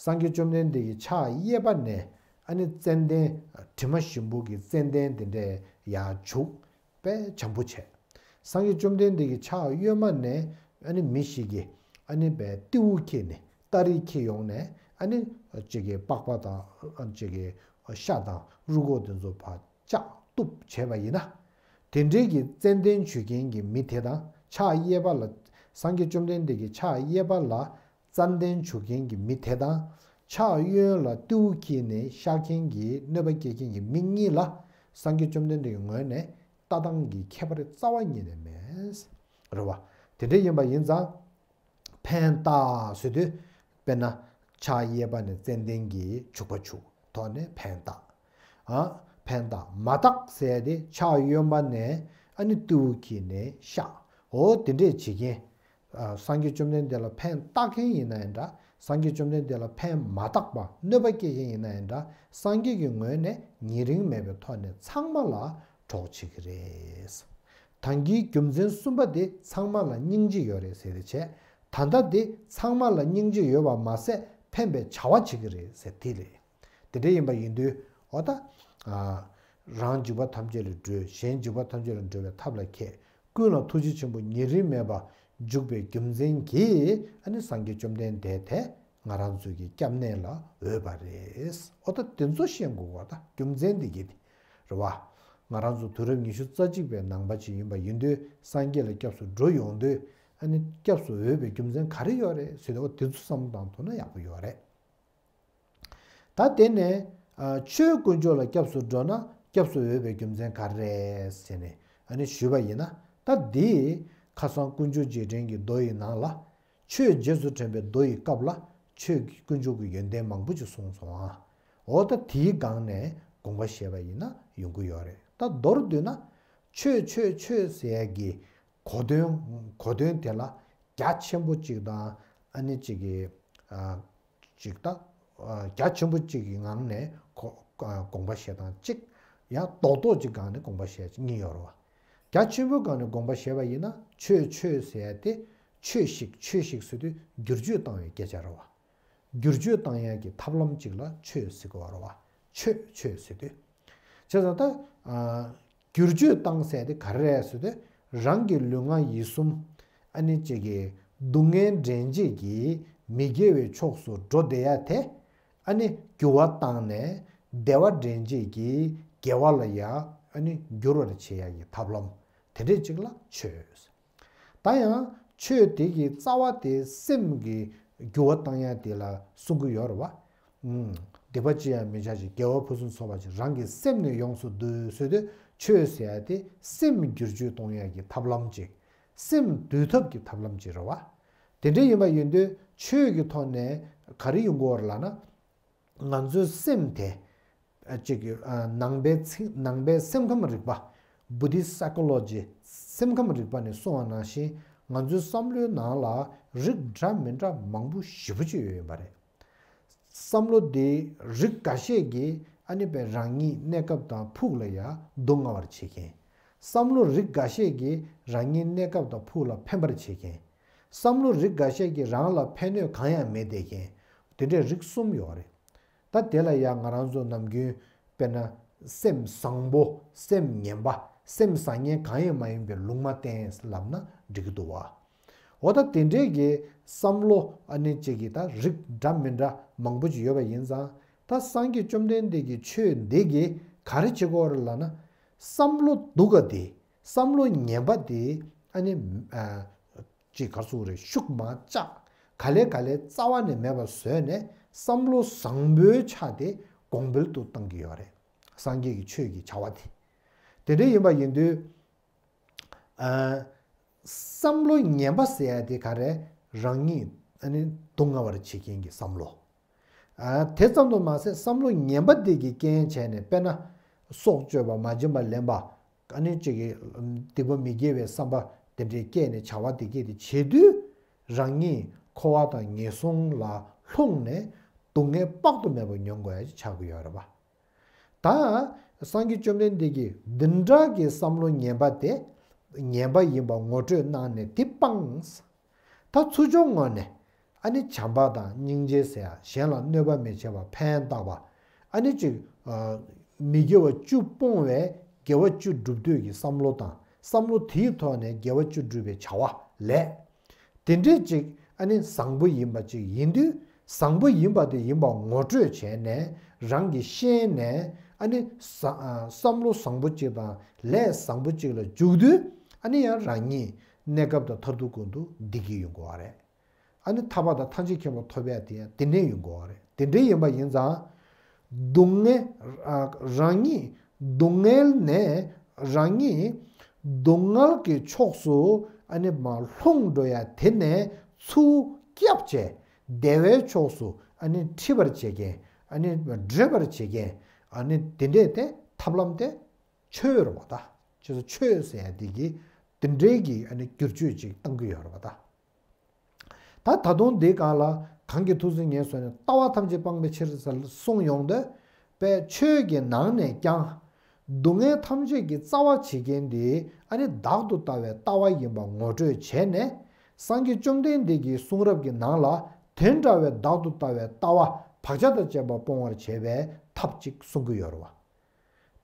སངས་རྒྱས་བཅོམ་ལྡན་འདས་ཀྱི་ཕྱག་གཡས་པ་ནས་ཨ་ནི་ཙན་དན་དྲི་མ་ཞིམ་པོ་གི་ཙན་དན་དེ་འདྲས་ཡར་བྱུག་པས་བྱམས་པོ་བྱས། སངས་རྒྱས་བཅོམ་ལྡན་འདས་ཀྱི་ཕྱག་གཡོན་མ་ནས་ཨ་ནི་མི་ཞིག་གིས་ཨ་ནི་བས་ཏེའུ་འཁྱེར་ནས་སྟ་རེ་འཁྱེར་ཡོང་ནས་ཨ་ནི་ཅིག་གི་པགས་པ་དང་ཅིག་གི་ཤ་དང་རུས་ཁོག་དེ་ཚོ་ཕར་བཅག་གཏུབ་བྱས་པ་ཡིན་ན། དེ་འདྲའི་གི་ཙན་དན་བྱུག་མཁན་གྱི་མི་དེ་དང་ཕྱག་གཡས་པ་ལ། སངས་རྒྱས་བཅོམ་ལྡན་འདས་ཀྱི་ཕྱག་གཡས་པ་ལ་ཙན་དན་བྱུག་མཁན་གྱི་མི་དེ་དང་། ཕྱག་གཡོན་ལ་ཏེའུ་འཁྱེར་ནས་གཤག་མཁན་གྱི་གནོད་པ་སྐྱེལ་མཁན་གྱི་མི་གཉིས་ལ་སངས་རྒྱས་བཅོམ་ལྡན་འདས་ཀྱི་ངོས་ནས་ལྟ་སྟངས་ཀྱི་ཁྱད་པར་རྩ་བ་ཉིད་ནས་མེད། རེད་བ། དེ་འདྲ་ཡིན་པ་ཡིན་ཙང་། ཕན་བཏགས་ཟེར་དུས། དཔེར་ན། ཕྱག་གཡས་པ་ནས་ཙན་དན་གྱི་བྱུག་པ་བྱུག་ཐོག་ནས་ཕན་བཏགས། ཨ། ཕན་བཏགས་མ་བཏགས་ཟེར་ཏེ་ཕྱག་གཡོན་པ་ནས་ཨ་ནི་ཏེའུ་འཁྱེར་ནས་གཤག་འོ་དེ་འདྲས་བྱེད་མཁན། ཨ། སངས་རྒྱས་བཅོམ་ལྡན་འདས་ལ་ཕན་བཏགས་མཁན་ཡིན་ན་ཡང་འདྲ། སངས་རྒྱས་བཅོམ་ལྡན་འདས་ལ་ཕན་མ་བཏགས་པ་གནོད་པ་སྐྱེལ་མཁན་ཡིན་ན་ཡང་འདྲ། སངས་རྒྱས་ཀྱི་ངོས་ནས་ཉེ་རིང་མེད་པའི་ཐོག་ནས་ཚང་མ་ལ་གྲོགས་བྱེད་ཀྱི་རེད། ད་གིན་རྒྱུ་མཚན་གསུམ་པ་དེ་ཚང་མ་ལ་སྙིང་རྗེ་ཡོད་རེད་ཟེར་ཏེ་བྱས། ད་ལྟ་དེ་ཚང་མ་ལ་སྙིང་རྗེ་ཡོད་པ་མ་ཟད་ཕན་པའི་བྱ་བ་བྱེད་ཀྱི་རེད་ཟེར་དེ་རེད། དེ་འདྲ་ཡིན་པ་ཡིན་དུས་འོ་ད། ཨ། རང་འཇིགས་པ་ཐམས་ཅད་ལས་སྒྲོལ། གཞན་འཇིགས་པ་ཐམས་ཅད་ལས་སྒྲོལ་བའི་ཐབས་ལ་མཁས། ཀུན་ལ་ཐུགས་རྗེ་ཆེན་པོ་ཉེ་རིང་མེད་པར་འཇུག་པའི་རྒྱུ་མཚན་གྱིས་ཨ་ནི་སངས་རྒྱས་བཅོམ་ལྡན་འདས་དེ་ང་རང་ཚོའི་གི་སྐྱབས་གནས་ལ་འོས་པ་རེད། འོ་ད་དེ་ཚོ་ཤེས་དགོས་པ་ད་རྒྱུ་མཚན་འདི་གི་དེ་རེད་བ། ང་རང་ཚོ་དུས་རབས་ཉི་ཤུ་རྩ་གཅིག་པའི་ནང་པ་ཅིག་ཡིན་པ་ཡིན་དུས། སངས་རྒྱས་ལ་སྐྱབས་སུ་འགྲོ་ཡོང་དུས། ཨ་ནི་སྐྱབས་སུ་འོས་པའི་རྒྱུ་མཚན་ག་རེ་ཡོད་རེད་ཟེར་དུས། འོ་དེ་ཚོ་བསམ་བློ་བཏང་ཐུབ་ན་ཡག་པོ་ཡོད་རེད། ད་དེ་ནས་ཨ་ཆོས་དཀོན་མཆོག་ལ་སྐྱབས་སུ་འགྲོ་ན་སྐྱབས་སུ་འོས་པའི་རྒྱུ་མཚན་ག་རེ་རེད་ཟེར་ནས་ཨ་ནི་ཞུས་པ་ཡིན་ན། ད་འདི་ཁ་སང་དཀོན་མཆོག་རྗེས་དྲན་གྱི་མདོ་ཡི་ནང་ལ། ཆོས་རྗེས་སུ་དྲན་པའི་མདོ་ཡི་སྐབས་ལ་ཆོས་ཀྱི་དཀོན་མཆོག་གི་ཡོན་ཏན་མང་པོ་ཅིག་གསུངས་སོང་ཨ། འོ་ད་དེའི་སྒང་ནས་དགོངས་པ་བཞེས་པ་ཡིན་ན་ཡོང་གི་ཡོད་རེད། ད་མདོར་བསྡུས་ན། ཆོས་ཆོས་ཆོས་ཟེར་ཡ་གི་གོ་དོན་གོ་དོན་དེ་ལ་རྒྱ་ཆེན་པོ་ཅིག་དང་། ཨ་ནི་ཅིག་གི་ཨ་ཅིག་ད་རྒྱ་ཆེན་པོ་ཅིག་གི་ངང་ནས་གོ་དགོངས་པ་བཞེས་སྟངས་གཅིག། ཡང་རྡོག་རྡོག་ཅིག་སྒང་ནས་དགོངས་པ་བཞེས་གཉིས་ཡོད་རེད་བ། རྒྱ་ཆེན་པོའི་སྒང་ནས་དགོངས་པ་བཞེས་པ་ཡིན་ན། ཆོས་ཆོས་ཟེར་ཡ་དེ་ཆོས་ཤིག་ཆོས་ཤིག་ཟེར་དུས་བསྒྱུར་བཅོས་བཏང་བའི་སྐད་ཆ་རེད་བ། བསྒྱུར་བཅོས་བཏང་ཡ་གི་ཐབས་ལམ་ཅིག་ལ་ཆོས་ཟེར་གི་ཡོད་རེད་བ། ཆོས་ཆོས་ཟེར་དུས། བྱས་ཙང་ད་ཨ་བསྒྱུར་བཅོས་བཏང་ཟེར་དེ་ག་རེ་རེད་ཟེར་དུས། རང་གི་ལུས་ངག་ཡིད་གསུམ་ཨ་ནི་ཅིག་གི་སྡུག་བསྔལ་འདྲེན་བྱེད་ཀྱི་མི་དགེ་བའི་ཕྱོགས་སུ་འགྲོ་བསྡད་ཡ་དེ། ཨ་ནི་འགྱུར་བ་བཏང་ནས་བདེ་བ་འདྲེན་བྱེད་ཀྱི་དགེ་བ་ལ་ཡ་ཨ་ནི་འགྱུར་བར་བྱེད་ཡ་གི་ཐབས་ལམ་དེ་འདྲས་ཅིག་ལ་ཆོས། ད་ཡང་ཆོས་དེ་གི་རྩ་བ་དེ་སེམས་ཀྱི་འགྱུར་བ་བཏང་ཡ་དེ་ལ་གསུང་གི་ཡོད་རེད་བ། ཨུམ། སྡིག་པ་ཅི་ཡང་མི་བྱ་ཞིང་། དགེ་བ་ཕུན་སུམ་ཚོགས་པར་སྤྱད། རང་གི་སེམས་ནི་ཡོངས་སུ་འདུལ་ཟེར་དུས། ཆོས་ཟེར་ཡ་དེ་སེམས་བསྒྱུར་བཅོས་གཏོང་ཡ་གི་ཐབས་ལམ་ཅིག། སེམས་འདུལ་ཐབས་ཀྱི་ཐབས་ལམ་ཅིག་རེད་བ། དེ་འདྲ་ཡིན་པ་ཡིན་དུས་ཆོས་ཀྱི་ཐོག་ནས་ག་རེ་ཡོང་གི་ཡོད་རེད་ལབ་ན། ང་ཚོའི་སེམས་དེ་ཨ་ཅིག་ཨ་ནང་པའི་ཚིག་ནང་པའི་སེམས་ཁམས་རིག་པ། Buddhist psychology། སེམས་ཁམས་རིག་པ་ནས་གསུངས་པ་ནང་བཞིན། ང་ཚོའི་བསམ་བློའི་ནང་ལ་རིགས་འདྲ་མི་འདྲ་མང་པོ་ཞེ་པོ་ཅིག་ཡོད་ཡོད་པ་རེད། བསམ་བློ་དེ་རིགས་འགའ་ཤས་ཀྱིས་ཨ་ནི་པའི་རང་ཉིད་གནས་སྐབས་དང་ཕུགས་ལ་ཡང་སྡུག་བསྔལ་བར་བྱེད་མཁན། བསམ་བློ་རིགས་འགའ་ཤས་ཀྱིས་རང་ཉིད་གནས་སྐབས་དང་ཕུགས་ལ་ཕན་པར་བྱེད་མཁན། བསམ་བློ་རིགས་འགའ་ཤས་ཀྱིས་རང་ལ་ཕན་གནོད་གང་ཡང་མེད་བསྡད་མཁན། དེ་འདྲའི་རིགས་གསུམ་ཡོད་རེད། ད་དེ་ལ་ཡང་ང་རང་ཚོ་ནམ་རྒྱུན་དཔེར་ན་སེམས་བཟང་པོ། སེམས་ངན་པ། སེམས་བཟང་ངན་གང་ཡང་མ་ཡིན་པའི་ལུང་མ་བསྟན་ལབ་ན་འགྲིག་གི་འདུག་བ། འོ་ད་དེ་འདྲའི་གི་བསམ་བློ་ཨ་ནི་གཅིག་གི་ད་རིགས་འདྲ་མི་འདྲ་མང་པོ་ཅིག་ཡོད་པ་ཡིན་ཙང་། ད་སངས་རྒྱས་བཅོམ་ལྡན་འདས་ཀྱི་ཆོས་འདི་གིས་ག་རེ་བྱེད་དགོས་རེད་ལབ་ན། བསམ་བློ་སྡུག་ག་དེ། བསམ་བློ་ངན་པ་དེ་ཨ་ནི་ཨ་ཅིག་ག་རེ་ཟེར་དགོས་རེད། ཤུགས་མ་བཅག། ག་ལེ་ག་ལེ་རྩ་བ་ནས་མེད་པ་བཟོས་ནས་བསམ་བློ་བཟང་པོའི་ཆ་དེ་གོང་འཕེལ་དུ་གཏང་གི་ཡོད་རེད། སངས་རྒྱས་ཀྱི་ཆོས་ཀྱི་བྱ་བ་དེ། དེ་འདྲ་ཡིན་པ་ཡིན་དུས། ཨ། བསམ་བློ་ངན་པ་ཟེར་ཡ་དེ་ག་རེ། རང་ཉིད་ཨ་ནི་སྡུག་བསྔལ་བར་བྱེད་མཁན་གྱི་བསམ་བློ། ཨ། དེ་ཙམ་དུ་མ་ཟད་བསམ་བློ་ངན་པ་དེ་གི་རྐྱེན་བྱས་ནས། དཔེར་ན། སྲོག་གཅོད་པ། མ་བྱིན་པ་ལེན་པ། ཨ་ནི་གཅིག་གི་སྡིག་པ་མི་དགེ་བའི་བསམ་པ་དེ་འདྲའི་སྐྱེས་ནས་བྱ་བ་དེ་གས་དེ་བྱེད་དུས། རང་ཉིད་འཁོར་བ་དང་ངན་སོང་ལ་ལྷུང་ནས་སྡུག་བསྔལ་དཔག་ཏུ་མེད་པ་མྱོང་དགོས་ཡ་ཅིག་ཆགས་ཀྱི་ཡོད་རེད་པ། ད་སངས་རྒྱས་བཅོམ་ལྡན་འདས་ཀྱིས་འདི་འདྲ་གི་བསམ་བློ་ངན་པ་དེ་ངན་པ་ཡིན་པ་ངོ་སྤྲོད་གནང་ནས་དེ་སྤངས། ད་ཚུར་ཕྱོགས་ངོས་ནས་ཨ་ནི་བྱམས་པ་དང་སྙིང་རྗེ་ཟེར་ཡ། གཞན་ལ་གནོད་པ་མི་བྱེད་པ། ཕན་བཏགས་པ། ཨ་ནི་ཅིག་ཨ་མི་དགེ་བ་བཅུ་སྤོང་བའི་དགེ་བ་བཅུ་སྒྲུབ་འདོད་ཀྱི་བསམ་བློ་དང་། བསམ་བློ་དེའི་ཐོག་ནས་དགེ་བ་བཅུ་སྒྲུབ་པའི་བྱ་བ་ལས། དེ་འདྲས་ཅིག་ཨ་ནི་བཟང་པོ་ཡིན་པ་ཅིག་ཡིན་དུས། བཟང་པོ་ཡིན་པ་དེ་ཡིན་པ་ངོ་སྤྲོད་བྱས་ནས། རང་གིས་ཤེས་ནས། ཨ་ནི་བཟང་ཨ་བསམ་བློ་བཟང་པོ་ཅིག་དང་ལས་བཟང་པོ་ཅིག་ལ་འཇུག་དུས། ཨ་ནི་ཡང་རང་ཉིད་གནས་སྐབས་དང་མཐར་ཐུག་ཀུན་ཏུ་བདེ་སྐྱིད་ཡོང་དགོས་པ་རེད། ཨ་ནི་ཐར་པ་དང་ཐམས་ཅད་མཁྱེན་པ་ཐོབ་ཡ་དེ་ཡང་དེ་ནས་ཡོང་དགོས་པ་རེད། དེ་འདྲ་ཡིན་པ་ཡིན་ཙང་། སྡུག་བསྔལ་ཨ་རང་ཉིད་སྡུག་བསྔལ་ནས་རང་ཉིད་སྡུག་བསྔལ་གྱི་ཕྱོགས་སུ་ཨ་ནི་མར་ལྷུང་འགྲོ་ཡ་དེ་ནས་ཚུར་བསྐྱབ་བྱས། བདེ་བའི་ཕྱོགས་སུ་ཨ་ནི་ཁྲིད་པར་བྱེད་མཁན། ཨ་ནི་བགྲོད་པར་བྱེད་མཁན། ཨ་ནི་དེ་འདྲས་དེ་ཐབས་ལམ་དེ་ཆོས་རེད་པ་ད། ཁྱེད་ཚོ་ཆོས་ཟེར་ཡ་དེ་གིས་དེ་འདྲའི་གི་ཨ་ནི་བསྒྱུར་བཅོས་ཅིག་བཏང་གི་ཡོད་རེད་པ་ད། ད་ད་དུང་འདིའི་སྒང་ལ། གང་གིས་ཐུགས་བརྩེ་ཉེར་བཟུང་ནས། ལྟ་བ་ཐམས་ཅད་སྤང་བའི་ཕྱིར་ཟེར་གསུངས་ཡོང་དུས། པའི་ཆོས་ཀྱི་ནང་ནས་ཀྱང་། སྡུག་བསྔལ་ཐམས་ཅད་ཀྱི་རྩ་བ་བྱེད་མཁན་དེ་ཨ་ནི་བདག་ཏུ་ལྟ་བའི་ལྟ་བ་ཡིན་པ་ངོ་སྤྲོད་བྱས་ནས། སངས་རྒྱས་བཅོམ་ལྡན་འདས་ཀྱི་གསུང་རབ་ཀྱི་ནང་ལ་དེ་འདྲ་བའི་བདག་ཏུ་ལྟ་བའི་ལྟ་བ་བག་ཆགས་དང་བཅས་པ་སྤོང་བར་བྱེད་པའི་ཐབས་ཅིག་གསུང་གི་ཡོད་རེད་པ།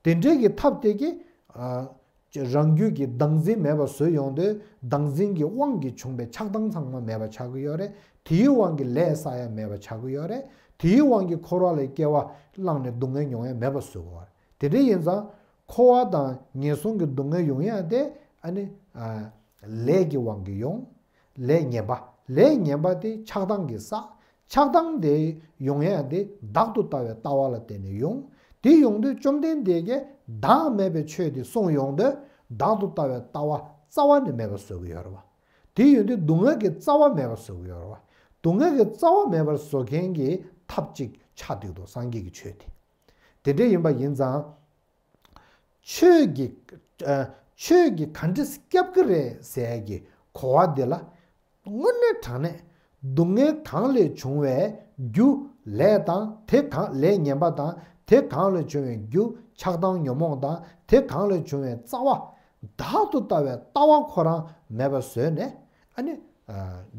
དེ་འདྲའི་གི་ཐབས་དེ་གིས་ཨ་རང་རྒྱུད་ཀྱི་བདག་འཛིན་མེད་པ་བཟོས་ཡོང་དུས། བདག་འཛིན་གྱི་དབང་གིས་བྱུང་བའི་ཆགས་སྡང་ཚང་མ་མེད་པ་ཆགས་ཀྱི་ཡོད་རེད། དེའི་དབང་གིས་ལས་བསགས་ཡ་མེད་པ་ཆགས་ཀྱི་ཡོད་རེད། དེའི་དབང་གིས་འཁོར་བ་ལ་སྐྱེ་བ་བླངས་ནས་སྡུག་བསྔལ་མྱོང་ཡ་མེད་པ་བཟོ་དགོས་པ་རེད། དེ་འདྲ་ཡིན་ཙང་ འཁོར་བ་དང་ངན་སོང་གི་སྡུག་བསྔལ་ཡོང་ཡ་དེ་ཨ་ནི་ལས་ཀྱི་དབང་གིས་ཡོང་། ལས་ངན་པ། ལས་ངན་པ་དེ་ཆགས་སྡང་གིས་བསགས། ཆགས་སྡང་དེ་ཡོང་ཡ་དེ་བདག་ཏུ་ལྟ་བའི་ལྟ་བ་ལ་བརྟེན་ནས་ཡོང་། དེ་ཡོང་དུས་བཅོམ་ལྡན་འདས་ཀྱིས་བདག་མེད་པའི་ཆོས་དེ་གསུངས་ཡོང་དུས་བདག་ཏུ་ལྟ་བའི་ལྟ་བ་རྩ་བ་ནས་མེད་པར་བཟོ་གི་ཡོད་རེད་བ། དེ་ཡོང་དུས་སྡུག་བསྔལ་གྱི་རྩ་བ་མེད་པར་བཟོ་གི་ཡོད་རེད་བ། སྡུག་བསྔལ་གྱི་རྩ་བ་མེད་པར་བཟོ་མཁན་གྱི་ཐབས་ཅིག་ཆགས་བསྡད་འདུག་སངས་རྒྱས་ཀྱི་ཆོས་དེ། དེ་འདྲ་ཡིན་པ་ཡིན་ཙང་། ཆོས་ཀྱི་ཨ། ཆོས་ཀྱིས་ག་འདྲ་སྐྱོབ་ཀྱི་རེད་ཟེར་ཡ་གི་གོ་བ་འདི་ལ། དངོས་གནས་དྲང་གནས་སྡུག་བསྔལ་གང་ལས་བྱུང་བའི་རྒྱུ་ལས་དང་དེ་གང་ལས་ངན་པ་དང་དེ་གང་ལས་བྱུང་བའི་རྒྱུ་ཆགས་སྡང་ཉོན་མོངས་དང་དེ་གང་ལས་བྱུང་བའི་རྩ་བ་བདག་ཏུ་ལྟ་བའི་ལྟ་བ་ཁོ་རང་མེད་པ་བཟོས་ནས་ཨ་ནི་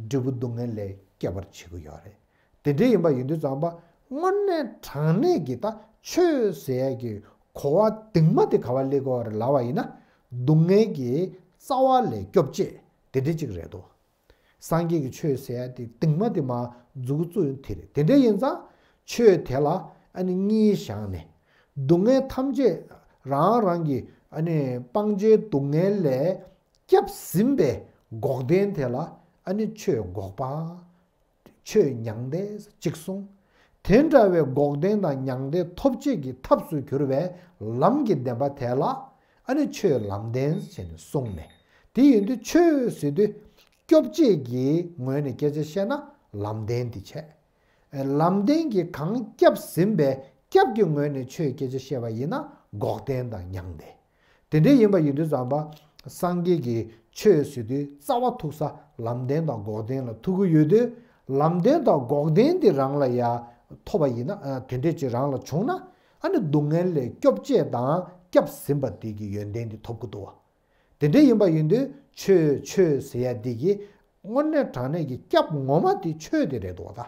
འབྲས་བུ་སྡུག་བསྔལ་ལས་སྐྱོབ་པར་བྱེད་ཀྱི་ཡོད་རེད། དེ་འདྲ་ཡིན་པ་ཡིན་དུས་ཙམ་པ་དངོས་གནས་དྲང་གནས་ཀྱི་ད་ཆོས་ཟེར་ཡ་གི་གོ་བ་གཏིང་མ་དེ་ག་བ་སླེབས་ཀྱི་ཡོད་རེད་ལབ་པ་ཡིན་ན། སྡུག་བསྔལ་གྱི་རྩ་བ་ལས་སྐྱོབ་བྱེད་དེ་འདྲ་ཅིག་རེད་དོ། སངས་རྒྱས་ཀྱི་ཆོས་ཟེར་ཡ་དེ་གཏིང་མ་དེ་མར་མཛུབ་གུ་བཙུགས་ཡོང་དེ་རེད། དེ་འདྲ་ཡིན་ཙང་ཆོས་དེ་ལ་ཨ་ནི་གཉིས་བཞག་ནས་སྡུག་བསྔལ་ཐམས་ཅད་རང་རང་གི་ཨ་ནི་སྤང་བྱའི་སྡུག་བསྔལ་ལས་སྐྱབས་ཟིན་པའི་འགོག་བདེན་དེ་ལ་ཨ་ནི་ཆོས་འགོག་པ། ཆོས་མྱང་འདས་གཅིག་གསུངས། དེ་འདྲ་བའི་འགོག་བདེན་དང་མྱང་འདས་ཐོབ་བྱེད་ཀྱི་ཐབས་སུ་གྱུར་པའི་ལམ་གྱི་བདེན་པ་དེ་ལ་ཨ་ནི་ཆོས་ལམ་བདེན་ཟེར་ནས་གསུངས་ནས། དེ་ཡིན་དུས་ཆོས་ཟེར་དུས་སྐྱོབ་བྱེད་ཀྱི་ངོས་ནས་སྐད་ཆ་བཤད་ན་ལམ་བདེན་དེ་བྱས། ལམ་བདེན་གྱིས་གང་སྐྱབས་ཟིན་པའི་སྐྱབས་ཀྱི་ངོས་ནས་ཆོས་སྐད་ཆ་བཤད་པ་ཡིན་ན་འགོག་བདེན་དང་མྱང་འདས། དེ་འདྲ་ཡིན་པ་ཡིན་དུས་ཙམ་པ། སངས་རྒྱས་ཀྱི་ཆོས་ཟེར་དུས་རྩ་བ་ཐུག་ས་ལམ་བདེན་དང་འགོག་བདེན་ལ་ཐུག་གི་ཡོད་དུས། ལམ་བདེན་དང་འགོག་བདེན་དེ་རང་ལ་ཡ་ཐོབ་པ་ཡིན་ན། ཨ། དེ་འདྲས་ཅིག་རང་ལ་བྱུང་ན། ཨ་ནི་སྡུག་བསྔལ་ལས་སྐྱོབ་བྱེད་དང་སྐྱབས་ཟིན་པ་དེ་གི་ཡོན་ཏན་དེ་ཐོབ་ཀྱི་འདུག་བ། དེ་འདྲ་ཡིན་པ་ཡིན་དུས་ཆོས་ཆོས་ཟེར་ཡ་འདི་གི་དངོས་གནས་དྲང་གནས་ཀྱི་སྐྱབས་ངོ་མ་དེ་ཆོས་དེ་རེད་འདུག་བ་ད།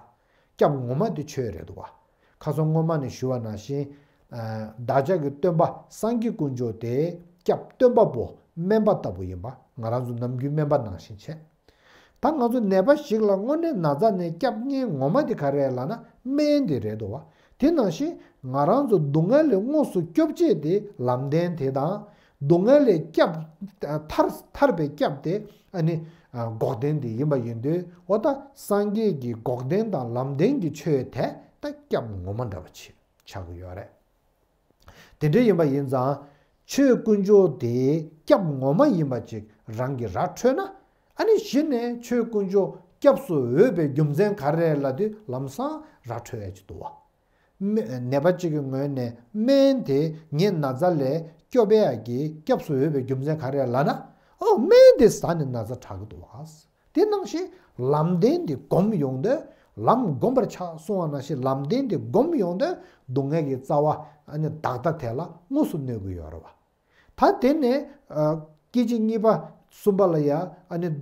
སྐྱབས་ངོ་མ་དེ་ཆོས་རེད་འདུག་བ། ཁ་སང་སྔོན་མ་ནས་ཞུ་བ་ནང་བཞིན། ཨ། བདག་ཅག་གི་སྟོན་པ་སངས་རྒྱས་དཀོན་མཆོག་དེ་སྐྱབས་སྟོན་པ་པོ་སྨན་པ་ལྟ་བུ་ཡིན་པ། ང་རང་ཚོ་ནམ་རྒྱུན་སྨན་པ་ནང་བཞིན་བྱས། ད་ང་ཚོ་ནད་པ་ཞིག་ལ་དངོས་གནས་ན་ཚ་ནས་སྐྱབས་མཁན་ངོ་མ་དེ་ག་རེ་རེད་ལབ་ན་སྨན་དེ་རེད་འདུག་བ། དེ་ནང་བཞིན་ང་རང་ཚོ་སྡུག་བསྔལ་ལས་དངོས་སུ་སྐྱོབ་བྱེད་དེ་ལམ་བདེན་དེ་དང་། སྡུག་བསྔལ་ལས་སྐྱབས། ཐར་ཐར་པའི་སྐྱབས་དེ་ཨ་ནི་འགོག་བདེན་དེ་ཡིན་པ་ཡིན་དུས། འོ་ད་སངས་རྒྱས་ཀྱི་འགོག་བདེན་དང་ལམ་བདེན་གྱི་ཆོས་དེ་ད་སྐྱབས་ངོ་མ་འདྲ་བ་ཆགས་ཆགས་ཀྱི་ཡོད་རེད། དེ་འདྲ་ཡིན་པ་ཡིན་ཙང་ཆོས་དཀོན་མཆོག་དེ་སྐྱབས་ངོ་མ་ཡིན་པ་ཅིག་རང་གིས་ར་འཕྲོད་ན། ཨ་ནི་གཞི་ནས་ཆོས་དཀོན་མཆོག་སྐྱབས་སུ་འོས་པའི་རྒྱུ་མཚན་ག་རེ་རེད་ལབ་དུས་ལམ་སང་ར་འཕྲོད་ཡ་ཅིག་འདུག་བ། སྨན། ནད་པ་གཅིག་གི་ངོས་ནས་སྨན་དེ་ངའི་ན་ཚ་ལས་སྐྱོབ་ཡ་གི་སྐྱབས་སུ་འོས་པའི་རྒྱུ་མཚན་ག་རེ་ལབ་ན། ཨོ། སྨན་དེ་ཟ་ནས་ན་ཚ་དྲག་གི་འདུག་བ། དེ་ནང་བཞིན་ལམ་བདེན་དེ་སྒོམ་ཡོང་དུས། ལམ་སྒོམ་པར་བྱ་གསུང་བ་ནང་བཞིན་ལམ་བདེན་དེ་སྒོམ་ཡོང་དུས་སྡུག་བསྔལ་གྱི་རྩ་བ་ཨ་ནི་བདག་ལྟ་དེ་ལ་དངོས་སུ་གནོད་ཀྱི་ཡོད་རེད་བ། ད་དེ་ནས་ཨ། སྐད་ཅིག་གཉིས་པ་གསུམ་པ་ལ་ཡ་ཨ་ནི་ཨ།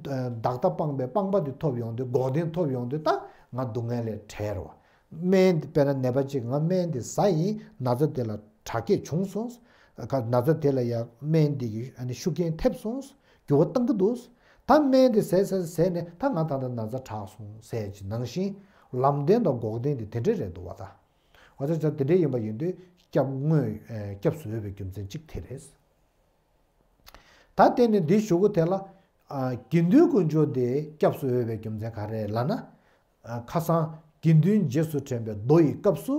བདག་ལྟ་སྤངས་པའི་སྤངས་པ་དེ་ཐོབ་ཡོང་དུས། འགོག་བདེན་ཐོབ་ཡོང་དུས། ད་ང་སྡུག་བསྔལ་ལས་བྲལ་རེད་བ། སྨན་དེ། དཔེར་ན་ནད་པ་གཅིག་ང་སྨན་དེ་ཟ་ཡིན། ན་ཚ་དེ་ལ་དྲག་སྐྱེད་བྱུང་སོང་། ན་ཚ་དེ་ལ་ཡ་སྨན་དེ་གིས་ཨ་ནི་ཤུགས་རྐྱེན་ཐེབས་སོང་། འགྱུར་བ་གཏང་གི་འདུག། ད་སྨན་དེ་ཟས་ཟས་ཟས་ནས་ད་ང་ད་ལྟ་ན་ཚ་དྲག་སོང་ཟེར་གྱི་ནང་བཞིན་ལམ་བདེན་དང་འགོག་བདེན་དེ་དེ་འདྲ་རེད་འདུག་བ་ད། འོ་ད་ཆ་དེ་འདྲ་ཡིན་པ་ཡིན་དུས་སྐྱབས་དངོས། ཨ། སྐྱབས་སུ་འོས་པའི་རྒྱུ་མཚན་གཅིག་དེ་རེད། ད་དེ་ནས་འདི་ཞུ་གི་དེ་ལ། ཨ། དགེ་འདུན་དཀོན་མཆོག་དེ་སྐྱབས་སུ་འོས་པའི་རྒྱུ་མཚན་ག་རེ་ལབ་ན། ཨ། ཁ་སང་དགེ་འདུན་རྗེས་སུ་དྲན་པའི་མདོ་ཡི་སྐབས་སུ་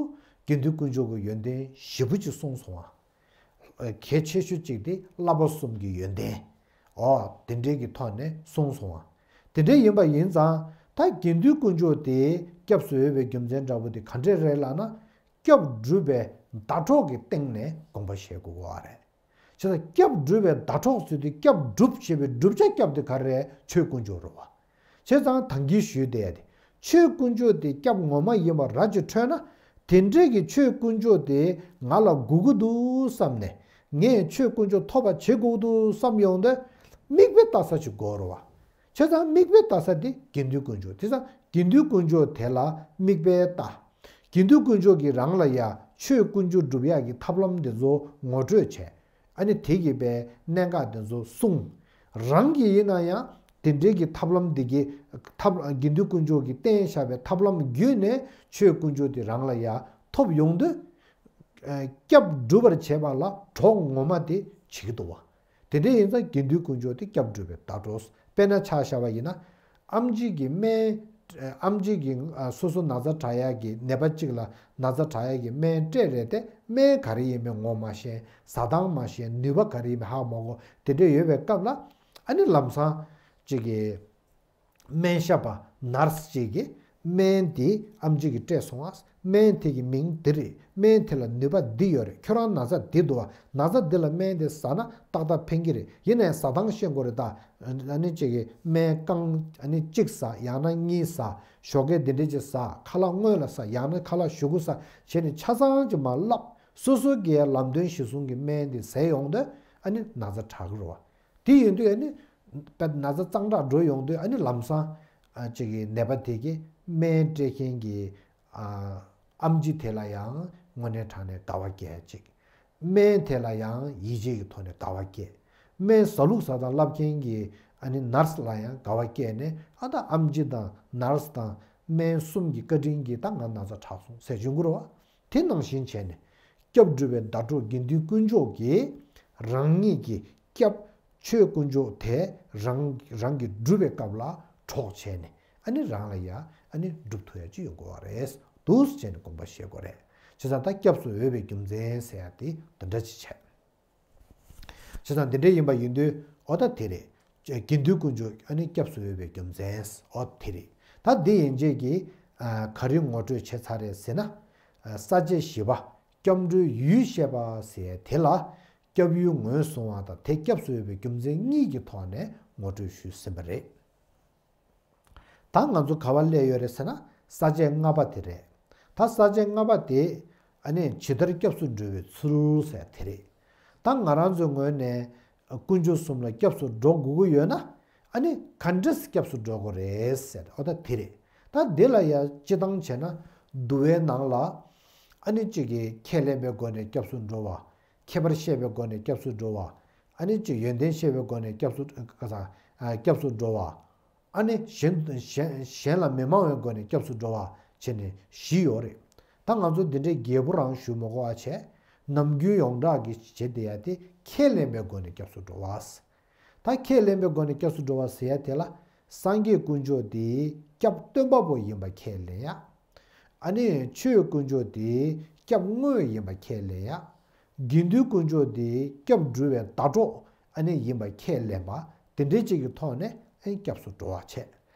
དགེ་འདུན་དཀོན་མཆོག་གི་ཡོན་ཏན་ཞེ་པོ་ཅིག་གསུངས་སོང་བ། ཨ། གལ་ཆེ་ཤོས་གཅིག་དེ་བསླབ་པ་གསུམ་གྱི་ཡོན་ཏན། འོ། དེ་འདྲའི་གི་ཐོག་ནས་གསུངས་སོང་བ། དེ་འདྲ་ཡིན་པ་ཡིན་ཙང་། ད་དགེ་འདུན་དཀོན་མཆོག་དེ་སྐྱབས་སུ་འོས་པའི་རྒྱུ་མཚན་འདྲ་པོ་དེ་ག་འདྲས་རེད་ལབ་ན། སྐྱབས་སྒྲུབ་པའི་ཟླ་གྲོགས་ཀྱི་སྟེང་ནས་དགོངས་པ་བཞེས་དགོས་པ་རེད། བྱས་ཙང་སྐྱབས་སྒྲུབ་པའི་ཟླ་གྲོགས་ཟེར་དུས་སྐྱབས་སྒྲུབ་བྱེད་པའི་བསྒྲུབ་བྱ་སྐྱབས་དེ་ག་རེ་རེད། ཆོས་དཀོན་མཆོག་རེད་བ། བྱས་ཙང་ད་གིན་ཞུས་བསྡད་ཡ་དེ། ཆོས་དཀོན་མཆོག་དེ་སྐྱབས་ངོ་མ་ཡིན་པ་ར་ཅིག་འཕྲོད་ན། དེ་འདྲས་ཀྱི་ཆོས་དཀོན་མཆོག་དེ་ང་ལ་དགོས་ཀྱི་འདུག་བསམ་ནས། ངས་ཆོས་དཀོན་མཆོག་ཐོབ་པ་བྱེད་དགོས་ཀྱི་འདུག་བསམ་ཡོང་དུས། མིག་དཔེ་ལྟ་ས་ཅིག་དགོས་རེད་བ། བྱས་ཙང་མིག་དཔེ་ལྟ་ས་དེ་དགེ་འདུན་དཀོན་མཆོག། དེ་ཙང་དགེ་འདུན་དཀོན་མཆོག་དེ་ལ་མིག་དཔེ་ལྟ། དགེ་འདུན་དཀོན་མཆོག་གིས་རང་ལ་ཡ་ཆོས་དཀོན་མཆོག་སྒྲུབ་ཡག་གི་ཐབས་ལམ་དེ་ཚོ་ངོ་སྤྲོད་བྱས། ཨ་ནི་དེ་གི་པའི་གནད་འགག་དེ་ཚོ་གསུངས། རང་གིས་ཡིན་ན་ཡང་དེ་འདྲའི་གི་ཐབས་ལམ་དེ་གི་ཐབས། དགེ་འདུན་དཀོན་མཆོག་གིས་བསྟན་བཞག་པའི་ཐབས་ལམ་བརྒྱུད་ནས་ཆོས་དཀོན་མཆོག་དེ་རང་ལ་ཡ་ཐོབ་ཡོང་དུས། སྐྱབས་སྒྲུབ་པར་བྱེད་པ་ལ་གྲོགས་ངོ་མ་དེ་བྱེད་ཀྱི་འདུག་བ། དེ་འདྲ་ཡིན་ཙང་དགེ་འདུན་དཀོན་མཆོག་དེ་སྐྱབས་སྒྲུབ་པའི་ཟླ་གྲོགས། དཔེར་ན་ཆ་བཞག་པ་ཡིན་ན། ཨེམ་ཆི་གི་སྨན། ཨེམ་ཆི་གི་སོ་སོ་ན་ཚ་དྲག་ཡག་གི་ནད་པ་གཅིག་ལ་ན་ཚ་དྲག་ཡག་གི་སྨན་སྤྲད་རེད་དེ། སྨན་ག་རེ་ཡིན་མིན་ངོ་མ་ཤེས། ཟ་སྟངས་མ་ཤེས། ནུས་པ་ག་རེ་ཡིན་མིན་ཧ་མ་གོ། དེ་འདྲ་ཡོད་པའི་སྐབས་ལ། ཨ་ནི་ལམ་སང་གཅིག་གི་སྨན་ཞབས་པ་ནར་སི་གཅིག་གིས་སྨན་དེ་ཨེམ་ཆི་གིས་སྤྲད་སོང་ཨ། སྨན་དེ་གི་མིང་འདི་རེད། སྨན་དེ་ལ་ནུས་པ་འདི་ཡོད་རེད། ཁྱོད་རང་ན་ཚ་འདི་འདུག་ཨ། ན་ཚ་འདི་ལ་སྨན་དེ་ཟ་ན་ཏག་ཏག་ཕན་གྱི་རེད། ཡིན་ནའི་ཟ་སྟངས་ཤེས་དགོས་རེད་ད། ཨ་ནི་གཅིག་གི་སྨན་རྐང་ཨ་ནི་གཅིག་ཟ། ཡང་ན་གཉིས་ཟ། ཞོགས་ཀས་འདི་འདྲས་ཅིག་ཟ། ཁ་ལག་སྔོན་ལ་ཟ། ཡང་ན་ཁ་ལག་གཞུག་གུ་ཟ་བྱས་ནས་ཆ་ཚང་ཅིག་མར་བསླབ། སོ་སོ་གིས་ལམ་སྟོན་གཞིར་བཟུང་གི་སྨན་དེ་ཟས་ཡོང་དུས་ཨ་ནི་ན་ཚ་དྲག་གི་རེད་བ། དེ་ཡིན་དུས་ཨ་ནི་དཔེ་ན་ཚ་གཙང་དྲག་འགྲོ་ཡོང་དུས་ཨ་ནི་ལམ་སང་ཨ་ཅིག་གི་ནད་པ་དེ་གིས་སྨན་སྤྲད་མཁན་གྱི་ཨ་ཨེམ་ཆི་དེ་ལ་ཡང་དངོས་གནས་དྲང་གནས་དགའ་བ་སྐྱེ་ཅིག་སྨན་དེ་ལ་ཡང་ཡིད་ཆེས་ཀྱི་ཐོག་ནས་དགའ་བ་སྐྱེ། སྨན་ཟ་ལུགས་ཟ་སྟངས་བསླབ་མཁན་གྱི་ཨ་ནི་ནར་སི་ལ་ཡང་དགའ་བ་སྐྱེས་ནས། ཨ་ད་ཨེམ་ཆི་དང་ནར་སི་དང་སྨན་གསུམ་གྱི་བཀའ་དྲིན་གྱིས་ད་ང་ན་ཚ་དྲག་སོང་ཟེར་བྱུང་གི་རེད་བ། དེ་ནང་བཞིན་བྱས་ནས་སྐྱབས་སྒྲུབ་པའི་ཟླ་གྲོགས་དགེ་འདུན་དཀོན་མཆོག་གིས་རང་ཉིད་ཀྱི་སྐྱབས། ཆོས་དཀོན་མཆོག་དེ་རང་རང་གིས་སྒྲུབ་པའི་སྐབས་ལ་གྲོགས་བྱས་ནས་ཨ་ནི་རང་ལ་ཡ་ཨ་ནི་སྒྲུབ་ཐུབ་ཡ་ཅིག་ཡོང་དགོས་པ་རེད། འདུག་སེ་བྱས་ནས་དགོངས་པ་བཞེས་དགོས་རེད། བྱས་ཙང་ད་སྐྱབས་སུ་འོས་པའི་རྒྱུ་མཚན་ཟེར་ཡ་དེ་འདི་འདྲ་ཅིག་བྱས། བྱས་ཙང་འདི་འདྲ་ཡིན་པ་ཡིན་དུས་ཨོ་ད་དེ་རེད། དགེ་འདུན་དཀོན་མཆོག་ཨ་ནི་སྐྱབས་སུ་འོས་པའི་རྒྱུ་མཚན་ཨོ་དེ་རེད། ད་འདི་ཡན་ཆད་ཀྱིས་ཨ་ག་རེ་ངོ་སྤྲོད་བྱས་ཚར་རེད་ཟེར་ན། ཨ་ས་བཅད་བཞི་པ། སྐྱབས་འགྲོའི་ཡུལ་བཤད་པ་ཟེར་དེ་ལ། སྐྱབས་ཡུལ་ངོས་བཟུང་བ་དང་དེ་སྐྱབས་སུ་འོས་པའི་རྒྱུ་མཚན་གཉིས་ཀྱི་ཐོག་ནས་ངོ་སྤྲོད་ཞུས་ཟིན་པ་རེད། ད་ང་ཚོ་ག་པར་སླེབས་ཡོད་རེད་ཟེར་ན། ས་བཅད་ལྔ་པ་དེ་རེད། ད་ས་བཅད་ལྔ་པ་དེ་ཨ་ནི་ཇི་ལྟར་སྐྱབས་སུ་འགྲོ་བའི་ཚུལ་ཟེར་དེ་རེད། ད་ང་རང་ཚོའི་ངོས་ནས་དཀོན་མཆོག་གསུམ་ལ་སྐྱབས་སུ་འགྲོ་དགོས་ཀྱི་ཡོད་ན། ཨ་ནི་ག་འདྲས་སྐྱབས་སུ་འགྲོ་དགོས་རེད་ཟེར་ཨོ་ད་དེ་རེད། ད་དེ་ལ་ཡ་སྤྱི་བཏང་བྱས་ན། འདུལ་བའི་ནང་ལ་ཨ་ནི་གཅིག་གིས་ཁས་ལེན་པའི་སྒོ་ནས་སྐྱབས་སུ་འགྲོ་བ། ཁྱད་པར་བཤད་པའི་སྒོ་ནས་སྐྱབས་སུ་འགྲོ་བ། ཨ་ནི་གཅིག་ཡོན་ཏན་བཤད་པའི་སྒོ་ནས་སྐྱབས་སུ་ག་ས་སྐྱབས་སུ་འགྲོ་བ། ཨ་ནི་གཞན་གཞན་གཞན་ལ་མི་མང་བའི་སྒོ་ནས་སྐྱབས་སུ་འགྲོ་བ་བྱས་ནས་བཞི་ཡོད་རེད། ད་ང་ཚོ་འདི་འདྲའི་རྒྱས་པོ་རང་ཞུ་མི་དགོས་པ་བྱས། ནམ་རྒྱུན་ཡོངས་གྲགས་ཀྱི་བྱེད་བསྡད་ཡ་དེ་ཁས་ལེན་པའི་སྒོ་ནས་སྐྱབས་སུ་འགྲོ་བ། ད་ཁས་ལེན་པའི་སྒོ་ནས་སྐྱབས་སུ་འགྲོ་བ་ཟེར་ཡ་དེ་ལ། སངས་རྒྱས་དཀོན་མཆོག་དེ་སྐྱབས་སྟོན་པ་པོ་ཡིན་པ་ཁས་ལེན་ཡ། ཨ་ནི་ཆོས་དཀོན་མཆོག་དེ་སྐྱབས་དངོས་ཡིན་པ་ཁས་ལེན་ཡ། དགེ་འདུན་དཀོན་མཆོག་དེ་སྐྱབས་སྒྲུབ་པའི་ཟླ་གྲོགས་ཨ་ནི་ཡིན་པ་ཁས་ལེན་པ། དེ་འདྲའི་ཅིག་གི་ཐོག་ནས་ཨ་ནི་སྐྱབས་སུ་འགྲོ་བ་བྱས།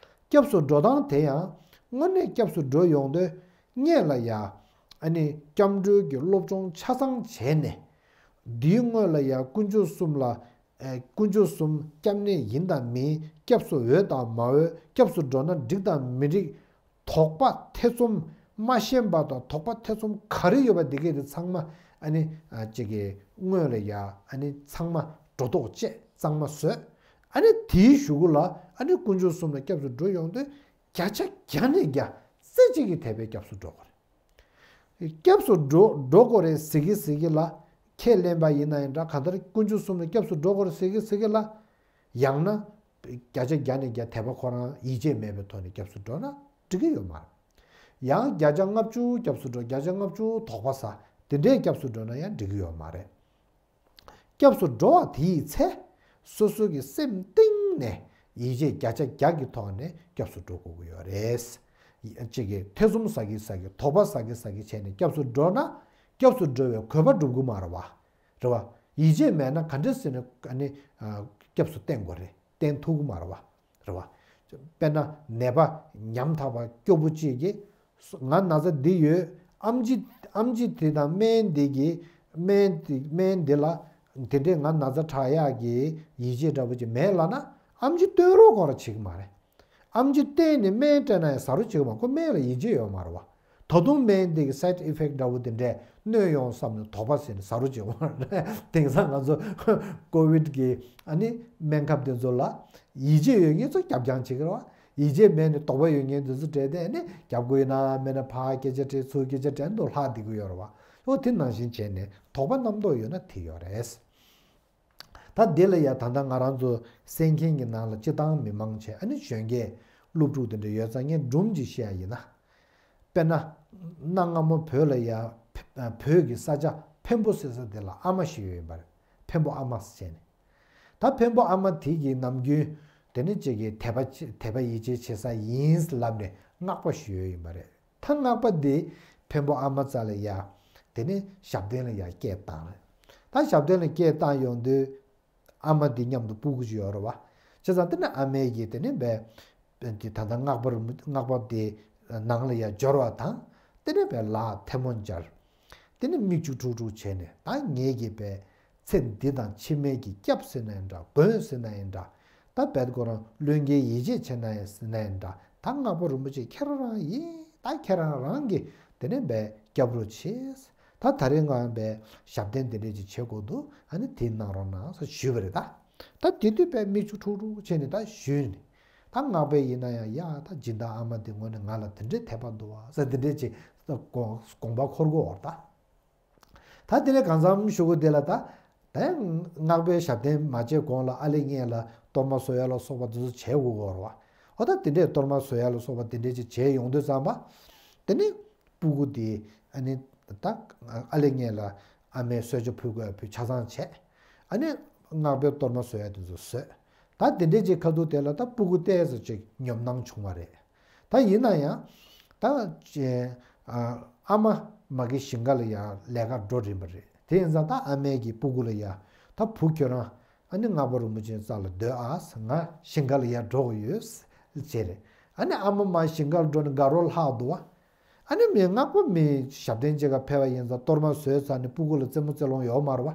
སྐྱབས་སུ་འགྲོ་སྟངས་དེ་ཡང་དངོས་གནས་སྐྱབས་སུ་འགྲོ་ཡོང་དུས་སྔོན་ལ་ཡ་ཨ་ནི་སྐྱབས་འགྲོའི་གི་སློབ་སྦྱོང་ཆ་ཚང་བྱས་ནས། དེའི་སྔོན་ལ་ཡ་དཀོན་མཆོག་གསུམ་ལ། ཨེ། དཀོན་མཆོག་གསུམ་སྐྱབས་གནས་ཡིན་དང་མིན། སྐྱབས་སུ་འོས་དང་མ་འོས། སྐྱབས་སུ་འགྲོ་ན་འགྲིག་དང་མི་འགྲིག་དོགས་པ་ཐེ་ཚོམ་མ་ཤེས་པ་དང་དོགས་པ་ཐེ་ཚོམ་ག་རེ་ཡོད་པ་འདི་གས་དེ་ཚང་མ་ཨ་ནི་ཨ་ཅིག་གི་སྔོན་ལ་ཡ་ཨ་ནི་ཚང་མ་སྒྲོ་འདོགས་བཅད་གཙང་མ་བཟོས། ཨ་ནི་དེའི་གཞུག་གུ་ལ་ཨ་ནི་དཀོན་མཆོག་གསུམ་ལ་སྐྱབས་སུ་འགྲོ་ཡོང་དུས་བརྒྱ་ཆ་བརྒྱ་ནས་བརྒྱ་རྩེ་གཅིག་གི་དད་པས་སྐྱབས་སུ་འགྲོ་དགོས་རེད། སྐྱབས་སུ་འགྲོ་འགྲོ་དགོས་རེད་ཟེར་གི་ཟེར་གི་ལ། ཁས་ལེན་པ་ཡིན་ན་ཡང་འདྲ། གང་ལྟར་དཀོན་མཆོག་གསུམ་ལ་སྐྱབས་སུ་འགྲོ་དགོས་རེད་ཟེར་གི་ཟེར་གི་ལ། ཡང་ན་བརྒྱ་ཆ་བརྒྱ་ནས་བརྒྱ་དད་པ་ཁོ་རང་ཡིད་ཆེས་མེད་པའི་ཐོག་ནས་སྐྱབས་སུ་འགྲོ་ན་འགྲིག་གི་ཡོད་མ་རེད། ཡང་བརྒྱ་ཆ་ལྔ་བཅུ་སྐྱབས་སུ་འགྲོ། བརྒྱ་ཆ་ལྔ་བཅུ་དོགས་པ་ཟ། དེ་འདྲའི་སྐྱབས་སུ་འགྲོ་ན་ཡང་འགྲིག་གི་ཡོད་མ་རེད། སྐྱབས་སུ་འགྲོ་བ་དེ་ཡི་ཚེ། སོ་སོ་གི་སེམས་གཏིང་ནས་ཡིད་ཆེས་བརྒྱ་ཆ་བརྒྱ་གི་ཐོག་ནས་སྐྱབས་སུ་འགྲོ་དགོས་ཀྱི་ཡོད་རེད། གཅིག་གིས་ཐེ་ཚོམ་ཟ་གི་ཟ་གི་དོགས་པ་ཟ་གི་ཟ་གི་བྱས་ནས་སྐྱབས་སུ་འགྲོ་ན། སྐྱབས་སུ་འགྲོ་བའི་གོ་བ་འགྲུབ་གི་མ་རེད་བ། རེད་བ། ཡིད་ཆེས་མེད་ན་ག་འདྲས་ཟེར་ནས་ཨ་ནི་སྐྱབས་སུ་བསྟེན་དགོས་རེད། བསྟེན་ཐུབ་གི་མ་རེད་བ། རེད་བ། དཔེར་ན་ནད་པ་ཉམ་ཐག་པ་སྐྱོ་པོ་གཅིག་གིས། ང་ན་ཚ་འདི་ཡོད། ཨེམ་ཆི་ཨེམ་ཆི་དེ་དང་སྨན་འདི་གི་སྨན་དེ་སྨན་འདི་ལ་དེ་འདྲས་ང་ན་ཚ་དྲག་ཡག་གི་ཡིད་ཆེས་འདྲ་པོ་ཅིག་མེད་ལབ་ན། ཨེམ་ཆི་བསྟེན་རོགས་ཁོ་རང་བྱེད་གི་མ་རེད། ཨེམ་ཆི་བསྟེན་ནས་སྨན་སྤྲད་ན་ཡང་ཟ་རོགས་བྱེད་གི་མ། ཁོ་སྨན་ལ་ཡིད་ཆེས་ཡོད་མ་རེད་བ། ད་དུང་སྨན་འདི་གི་side effect འདྲ་པོ་དེ་འདྲས་གནོད་ཡོང་བསམ་ནས་དོགས་པ་ཟེར་ནས་ཟ་རོགས་བྱེད་དགོས་རེད། དེང་སང་ང་ཚོ་ཀོ་བིད་གི་ཨ་ནི་སྨན་ཁབ་དེ་ཚོ་ལ་ཡིད་ཆེས་ཡོད་མཁན་ཚོ་རྒྱབ་རྐྱང་བྱེད་ཀྱི་རེད་བ། ཡིད་ཆེས་མེད་ནས་དོགས་པ་ཡོད་མཁན་དེ་ཚོ་གྲས་དེ་ཨ་ནི་རྒྱབ་དགོས་ཡིན་ན་མེད་ན་ཕར་སྐད་ཆ་དྲིས་ཚུར་སྐད་ཆ་དྲིས་འདུག་ལྷག་བསྡད་ཀྱི་ཡོད་རེད་བ། འོ་དེ་ནང་བཞིན་བྱས་ནས་དོགས་པ་རྣམ་རྟོག་ཡོད་ན་དེ་ཡོད་རེད། ད་འདི་ལ་ཡ་ད་ལྟ་ང་རང་ཚོ་གསན་མཁན་གྱི་ནང་ལ་སྤྱི་བཏང་མི་མང་ཆེ་ཨ་ནི་གཞོན་སྐྱེས་སློབ་ཕྲུག་དེ་འདྲ་ཡོད་ཙང་ངས་སྒྲུང་ཅིག་བཤད་ཡ་ཡིན་ན། དཔེར་ན། གནའ་སྔ་མོ་བོད་ལ་ཡ། བོད་ཀྱི་ས་ཆ་འཕན་པོ་ཟེར་ས་དེ་ལ་ཨ་མ་ཞིག་ཡོད་ཡིན་པ་རེད། འཕན་པོ་ཨ་མ་ཟེར་བྱས་ནས། ད་འཕན་པོ་ཨ་མ་དེ་གིས་ནམ་རྒྱུན་དེ་ནི་ཅིག་གི་དད་པ་ཆེ་དད་པ་ཡིད་ཆེས་བྱེད་ས་ཡིན་ལབ་ནས་སྔགས་པ་ཞིག་ཡོད་ཡིན་པ་རེད། ད་སྔགས་པ་དེ་འཕན་པོ་ཨ་མ་རྩ་ལ་ཡ་དེ་ནི་ཞབས་བརྟན་ལ་ཡ་སྐད་བཏང་རེད། ད་ཞབས་བརྟན་ལ་སྐད་བཏང་ཡོང་དུས། ཨ་མ་འདི་མཉམ་དུ་སྤུ་གུ་ཅིག་ཡོད་རེད་བ། བྱས་ཙང་དེ་ནས་ཨ་མས་ཀྱིས་དེ་ནས་བས། འདི་ད་ལྟ་སྔགས་པ་རིན་པོ་སྔགས་པ་དེ་ནང་ལ་ཡར་འབྱོར་བ་དང་། དེ་ནས་བས་ལག་ཐལ་མོ་སྦྱར། དེ་ནས་མིག་ཆུ་འཁྲུག་འཁྲུག་བྱས་ནས་ད་ངེད་ཀྱིས་བས། ཚེ་འདི་དང་ཕྱི་མའི་གི་སྐྱབས་ཟེར་ན་ཡང་འདྲ་མགོན་ཟེར་ན་ཡང་འདྲ། ད་བས་ཁོ་རང་བློན་ཆེན་ཡིད་ཆེས་བྱས་ན་ཡང་ཟེར་ན་ཡང་འདྲ། ད་སྔགས་པ་རིན་པོ་ཆེ་ཁྱེད་རང་རང་ཡིན། ད་ཁྱེད་རང་རང་གིས་དེ་ནས་བས་སྐྱབས་རོགས་བྱེད། ད་ད་རེས་ང་བས་ཞབས་བརྟན་དེ་འདྲས་ཅིག་བྱེད་དགོས་འདུག་ཨ་ནི་དེ་གནང་རོགས་གནང་ཟེར་ཞུས་པ་རེད་ད། ད་དེ་དུས་བས་མིག་ཆུ་འཁྲུག་འཁྲུག་བྱས་ནས་ད་ཞུས་ནས། ད་སྔགས་པས་ཡིན་ན་ཡང་ཡ་ད་སྦྱིན་བདག་ཨ་མ་དེ་ངོ་ནས་ང་ལ་དེ་འདྲས་དད་པ་འདུག་བ་ཟེར་དེ་འདྲས་ཅིག་དགོངས་དགོངས་པ་འཁོར་གོ་བར་ད། ད་དེ་ནས་གང་འཚམ་ཞུ་གོ་དེ་ལ་ད། ད་སྔགས་པའི་ཞབས་བརྟན་མ་བྱས་གོང་ལ་ཨ་ལེ་ངེད་ལ་གཏོར་མ་བཟོ་ཡ་ལ་སོགས་པ་དེ་ཚོ་བྱས་དགོས་གོ་བར་བ། འོ་ད་དེ་འདྲས་གཏོར་མ་བཟོ་ཡ་ལ་སོགས་པ་དེ་འདྲས་ཅིག་བྱས་ཡོང་དུས་ཙམ་པ། དེ་ནས་སྤུ་གུ་དེ་ཨ་ནི་ད་ཨ་ལེ་ངེད་ལ་ཨ་མས་གསོལ་ཇ་ཕུལ་དགོས་ཕུལ་ཆ་ཚང་བྱས། ཨ་ནི་སྔགས་པའི་གཏོར་མ་བཟོ་ཡ་དེ་ཚོ་བཟོས། ད་དེ་འདྲས་ཅིག་ཁ་ཐུག་དེ་ལ་ད་སྤུ་གུ་ཏོག་ཙམ་ཅིག་ཉོབ་སྣང་བྱུང་བ་རེད། ད་ཡིན་ན་ཡང་། ད་ཅེ་ཨ་ཨ་མ་མ་གི་ཞིང་ཁ་ལ་ཡ་ལས་ཀ་འགྲོ་རིན་པ་རེད། དེ་ཡིན་ཙང་ད་ཨ་མས་ཀྱི་སྤུ་གུ་ལ་ཡ་ད་བུ་ཁྱོད་རང་ཨ་ནི་སྔགས་པ་རིན་པོ་ཆེའི་རྩ་ལ་སྡོད་ཨ། ང་ཞིང་ཁ་ལ་ཡ་འགྲོ་གི་ཡོད་ཟེར་རེད། ཨ་ནི་ཨ་མ་མ་ཞིང་ཁ་ལ་འགྲོ་ནས་དགའ་རོགས་ལྷག་འདུག་བ། ཨ་ནི་མི་སྔགས་པ་མི་ཞབས་བརྟན་བྱེད་ག་ཕེབས་པ་ཡིན་ཙང་གཏོར་མ་བཟོས་ཚར་ནས་སྤུ་གུ་ལ་རྩེད་མོ་རྩེ་ལོང་ཡོད་མ་རེད་བ།